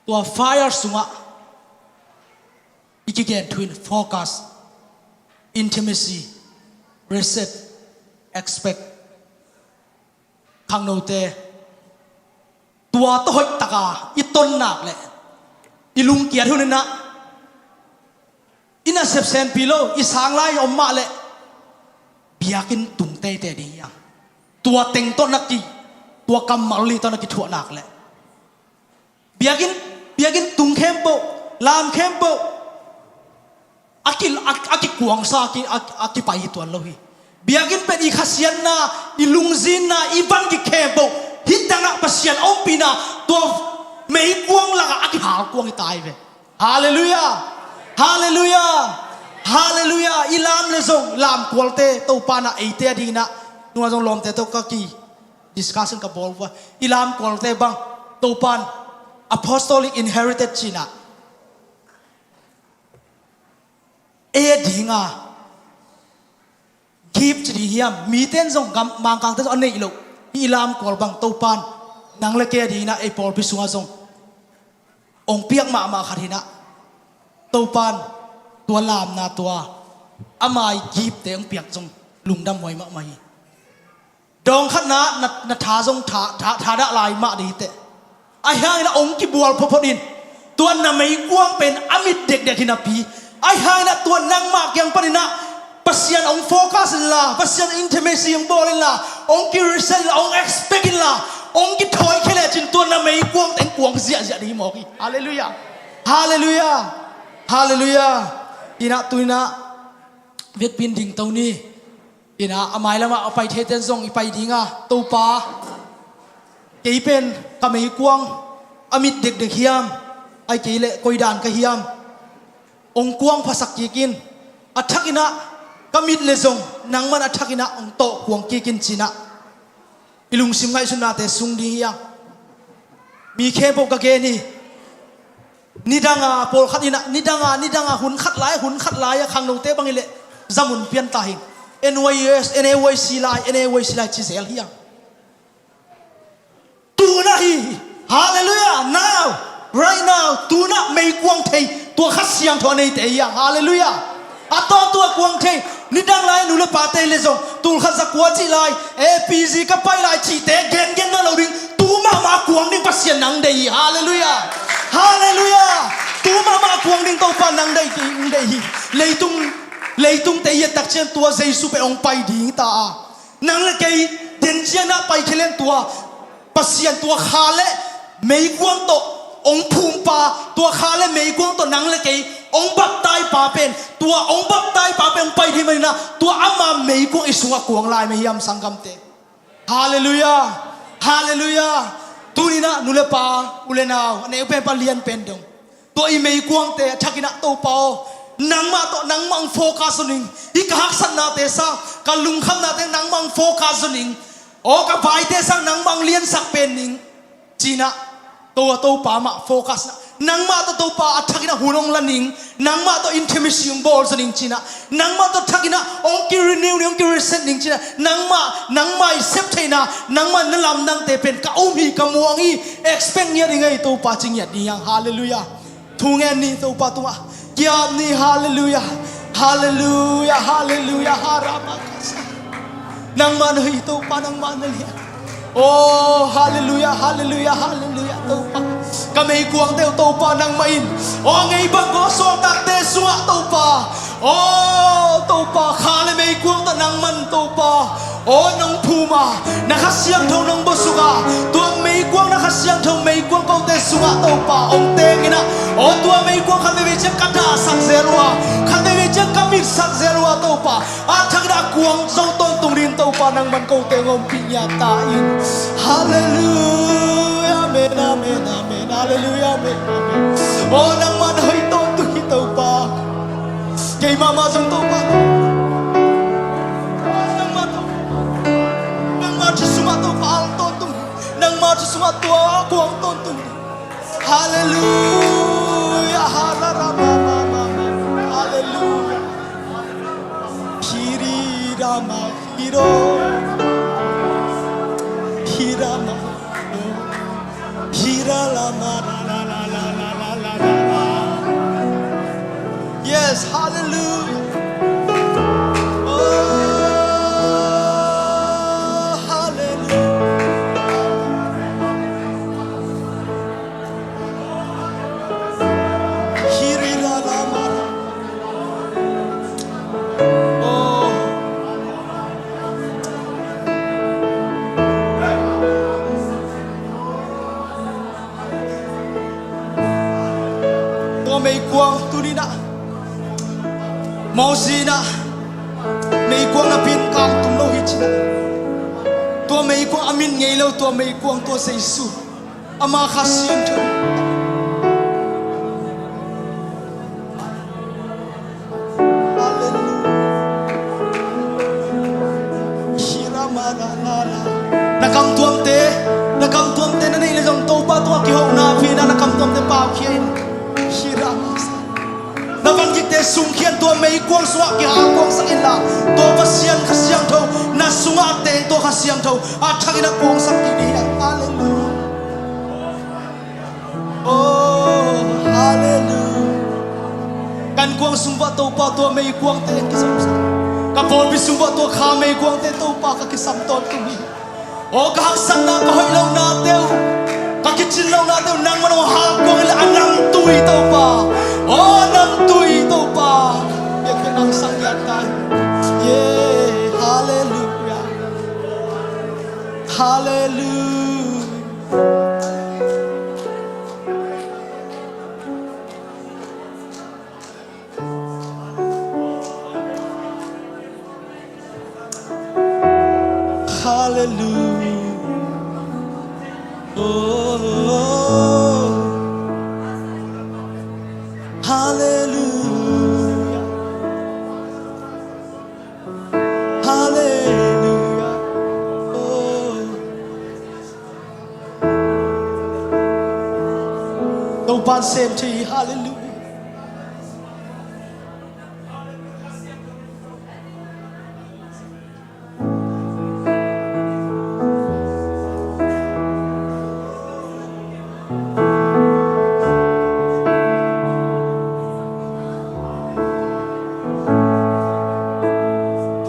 tua fire sungah i kigen thu in focus, intimacy, receive, expect. Khangnote, tua tawh hoihtaka i tonnak le i lungkiat huninah i nasep senpi lo, i sang lai om mah le biakinn tung teitei ding hi hang. Tua teng tawh na ki, tua kammal li tawh na kithuahnak le biakinn, biakinn tung khempeuh, lam khempeuh a ki, a, a kikuangsa, a ki, a, a kipai hi tuan lo hi. Biakinn pen i khasiatna, i lungzinna, i van ki khempeuh hih tangah Pasian ompihna, tua meikuang lakah a kiphal kuang hi ta hi ve. Halleluiah. Halleluiah. Halleluiah. I lam le zong lamkualte Topa na eite a dinginah nua zong lawmte tawh ka ki discussion ka bawl vua. I lamkualte bang Topan apostolic inherited cinah ei a dinga gift ci ding hiam? Mite in zong gam, Mangkangte zong a neih loh hih i lamkual bang Topan nang le kei a dinginah ei pawlpi sungah zong hong piak mahmah khat hinah, Topan tua lamna tua ama i giftte hong piak zong lungdam huai mahmah hi. Dawng khatna na, na tha zong tha, tha, tha dah lai mah ding hi teh. Ahi hangin a hong kibual photphot in, tua na meikuang pen a mit dekdek hi napi, ahi hangin a tua nangmah kiang paninah Pasian hong focus inla, Pasian intimacy hong bawl inla, hong kireset inla, hong expect inla, hong kithawi khia lecin tua na meikuang teng kuang ziahziah ding hi mawk hi. Halleluiah. Halleluiah. Halleluiah. Inah tuinah vietpin ding to ni. Inah a mailamah a pai theiten zong i pai dinga, Topa, kei pen ka meikuang a mit dekdek hiam? Ai kei leh koidan ka hiam? Hong kuang phasak kikin, a thakinah ka mit le zong nangman a thakinah hong tawh kuang kikin cinah i lungsim ngaihsutnate sung ding hi a, mi khempeuh ka gen hi. Nidanga pawlkhat inah nidanga nidanga hun khat lai hun khat lai a khangnote bang hileh zamun pian ta hi. N Y S, N A Y C lai, N A Y C lai ci zel hi a. Tunah hi. Halleluiah. Now, right now, tunah meikuang thei tua Kha Siangtho a neite hi a. Halleluiah. A tawntung a kuang thei, nidang lai nu le pate le zong tulkhat zakua cih lai, A P Z ka pai lai cihte gengen nawn lo ding, tu mahmah kuang ding Pasian nang deih hi. Halleluiah. Halleluiah. Tu mahmah kuang ding Topa nang deih, nang deih hi. Leitung, leitungte i et tak ciang tua Jesu pen hong pai ding ta a, nang le kei den ciangah pai khia lian tua Pasian tua Kha le meikuang tawh hong phumpa, tua Kha le meikuang tawh nang le kei hong baptaipa pen, tua hong baptaipa pen hong pai ding maninah tua ama meikuang i sungah kuang lai mah hiam sanggamte? Halleluiah. Halleluiah. Tuninah nu le pa, u le nau, a neu pen pa lian pen dong Tua i meikuangte a thakin ah Topa aw, nangmah tawh nangmah hong focus zaw ning. Hih ka haksatnate sang, ka lungkhamnate nangmah hong focus zaw ning. Aw ka vaite sang nangmah hong liansak pen ning. Ci-in ah, tua Topa mah focus na. Nangmah tawh Topa a thakin ah hun hong la ning. Nangmah tawh intimacy hong bawl zaw ning ci-in ah. Nangmah tawh thakin ah hong ki-renew ning, hong ki-reset ning ci-in ah. Nangmah, nangmah i sep theihna, nangmah na lamdangte pen ka um hi, ka muang hi, expect ngiat ding hi Topa ci ngiat ding hi hang. Halleluiah. Thungen ni Topa tungah. Kiam ni, halleluiah. Halleluiah, halleluiah, haramakasa. Nangmah na hi Topa, nangmah na lian. Oh, halleluiah, halleluiah, halleluiah, Topa. Ka meikuangte uh Topa nangmah in. Oh, ngei bang ko sawltakte sungah Topa. Oh, Topa, kha le meikuang tawh nangman Topa. Aw nong phum a, na Kha Siangtho nong bawsuk a, tua meikuang na Kha Siangtho meikuang kote sungah Topa hong teng in ah, aw tua meikuang khat veivei ciang ka dahsak zel uh a, khat veivei ciang ka mitsak zel uh a Topa, a thakin ah kuang zo tawntung ding Topa nangman kote hong ompih ngiat ta in. Halleluiah, amen, amen, amen. Halleluiah, amen, amen. Aw nangman hoih tawntung hi Topa. Keimah mah zong Topa. Nangmah Topa. Nangmah thu sungah Topa al tawntung. Nangmah thu sungah tua kuang tawntung. Halleluiah. Halarabamama. Halleluiah. Hirirama hiro. Hirama hiro. Yes, hallelujah. Oh, hallelujah. Hiri la la ma. Oh. Tua meikuang tuni-in ah Mosi in ah meikuang napi-in kang tum lo hi ci-in ah, tua meikuang a min ngei lo, tua meikuang tua Jesu. Ama Kha Siangtho. Hallelujah. Na kamtuamte, na kamtuamte na neih leh zong Topa tungah kihona pi-in ah na kamtuamte paukhia in. Na vangikte sungkhia in, tua meikuang sungah kihalkuangsak inla, tua Pasian Kha Siangtho na sungah a teng tua Kha Siangtho a thakin ah kuangsak kik ding hi. Hallelujah. Oh, hallelujah. Ka innkuang sung uah Topa tua meikuangte ka kisam. Ka pawlpi sung uah tua Kha meikuangte Topa ka kisam tawntung hi. Oh, ka haksatna, ka hoih lohnate uh, ka kicin lohnate uh nangman hong halkuang in la a namtui Topa. Oh, a namtui Topa. Biakpiak nang sang lian ta hi. Yeah, hallelujah. Hallelujah. Hallelujah. Oh, hallelujah. Hallelujah. Oh. Topa'n sem thei hi. Hallelujah.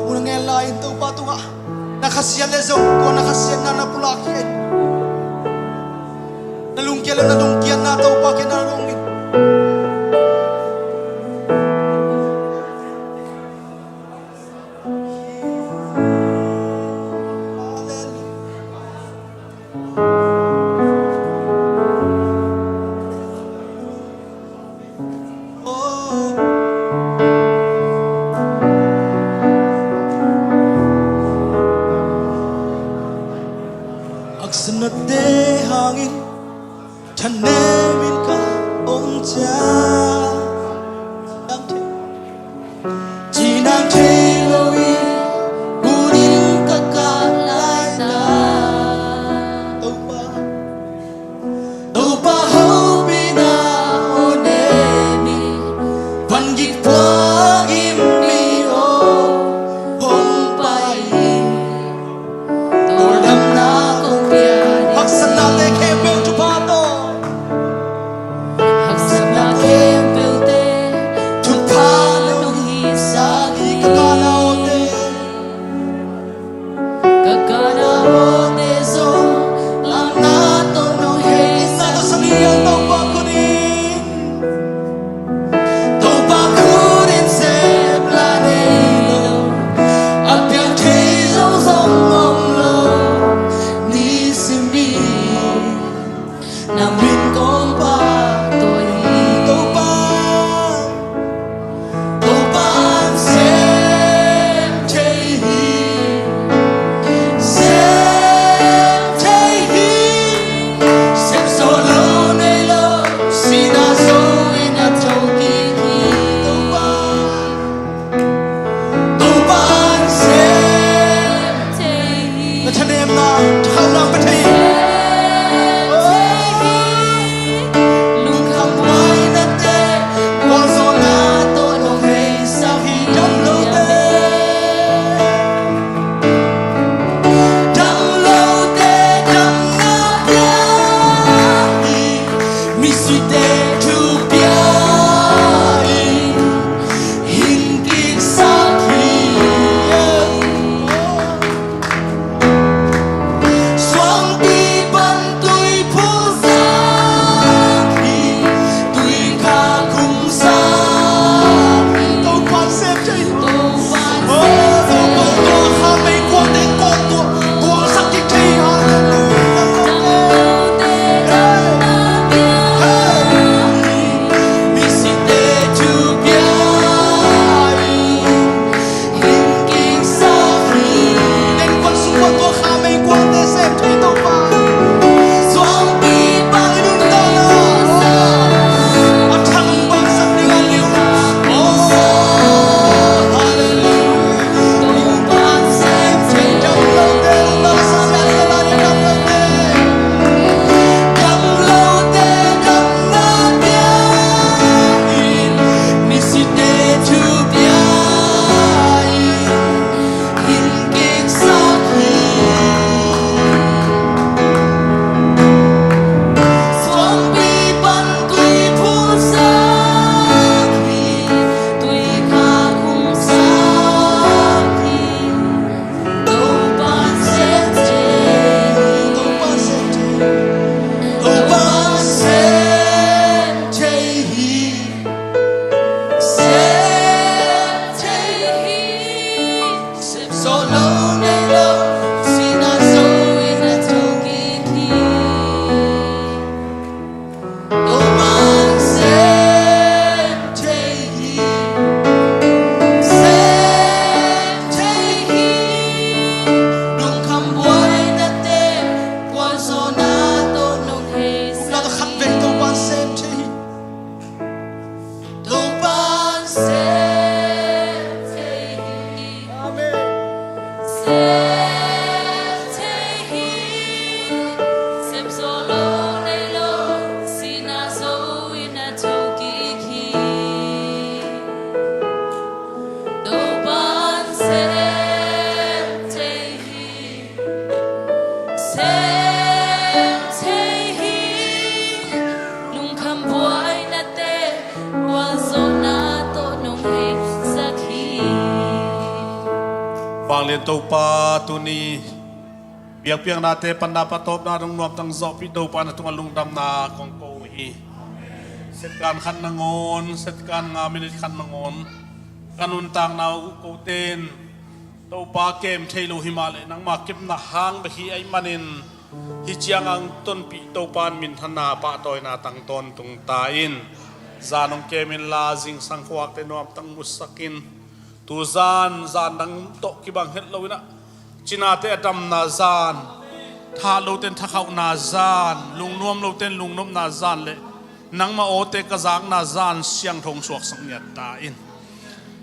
Hun a ngen lai-in Topa tungah na khasiat leh zong tua na khasiatna na pulak khia in. Na lungkiat leh na lungkiatna Topa kiangah na dong in. Haksatnate hangin thanem in ka om Cinam thei lo in, bunin ka kah laita. Topa, Topa hopihna aw nemi, van gik pua in mi aw hong pai in. Tawldamna kong pia ding. Haksatnate khempeuh thupha tawh. Haksatna khempeuhte thupha nong hisak hi. Ka kana awte, ka kana awte zong lamna tawh nong hei. Na tawh sangin Topa khut in. Topa khut in sep la nei lo, a piang thei zong zong om lo. Nisim in na min kong pahtawi hi. Topa, Topa in sem thei hi. Sem thei hi. Sem zo lo nei lo, sihna zo in a tho kik hi. Topa, Topa in sem thei hi. Na thanemna, thakhauhna pia thei hi. Sem thei hi. Lungkham buainate, gualzawhna tawh nong heisak hi. Dam lote, dam lote damna pia in, misite thu pia in, hing kiksak hi. Suangpi pan tui phung zak hi, tui kha khum zak hi. Topa in sem thei hi. Topa in sem thei hi. Oh, Topa in tua kha meikuangte kong tua, kuangsak kik thei hi. Hallelujah. Dam lote damna pia hi, misite thu pia hi. Hing kiksak hi. Innkuan sung pan tua kha meikuangte sem thei Topa. Suangpi pan i nuntakna a thang bangsak ding a liu. Oh, hallelujah. Topa in sem thei. Dam lote, nuntakna sang dam lote. Dam lote damna pia in, misite thu pia in, hing kiksak hi. Suangpi pan tui phung zak hi, tui kha khum zak hi. Topa in sem thei hi. Topa in sem thei hi. Topa in sem thei hi. Sem thei hi. Sem zo lo nei lo, sihna zo in a tho kik hi. Topa in sem thei hi. Sem thei hi. Lungkham buainate, gualzawhna tawh nong heisak hi. Khat vei Topa in sem thei hi. Topa in sem thei hi. Amen. Sem thei hi. Sem zo lo nei lo, sihna zo in a tho kik hi. Topa in sem thei hi. Sem thei hi. Lungkham buainate, gualzawhna tawh nong heisak hi. Vanglian Topa, tuni biakpiaknate panna patawpna dong nuamtang zawhpih Topa, na tungah lungdamna kong ko uh hi. Setkan khat nangawn, setkan nga minit khat nangawn ka nuntakna uh kote in Topa, kem thei lo hi mah leh nangma kepna hang bek hi ahih manin, hih ciang hong tonpih Topa in minthanna, pahtawina tang tawntung ta in. Zan hong kem inla, zingsang khuakte nuamtang musak in. Tuzan, zan dang tawh kibang het lo in ah, cinate a damna zan, tha lote in thakhauhna zan, lungnuam lote in lungnopna zan le Nangmah awte ka zakna zan siangtho hong suaksak ngiat ta in.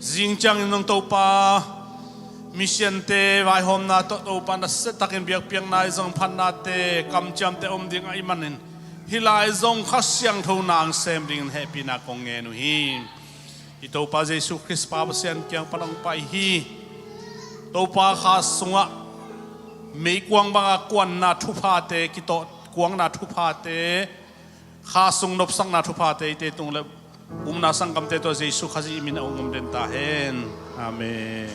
Zing ciangin zong Topa, misiante vaihawmna tawh Topa, nasia takin biakpiakna ahi zong phatnate, kamciamte om ding ahih manin, hih lai zong Kha Siangtho na hong sem dingin hehpihna kong ngen uh hi. I Topa Jesu Khrist Pa Pasian kiang pan hong pai hi. Topa, kha sungah meikuang banga kuanna thuphate, kitawh kuangna thuphate, kha sung nopsakna thuphate eite tung le upna sanggamte tawh Jesu Khazih min a hong om den ta hen. Amen.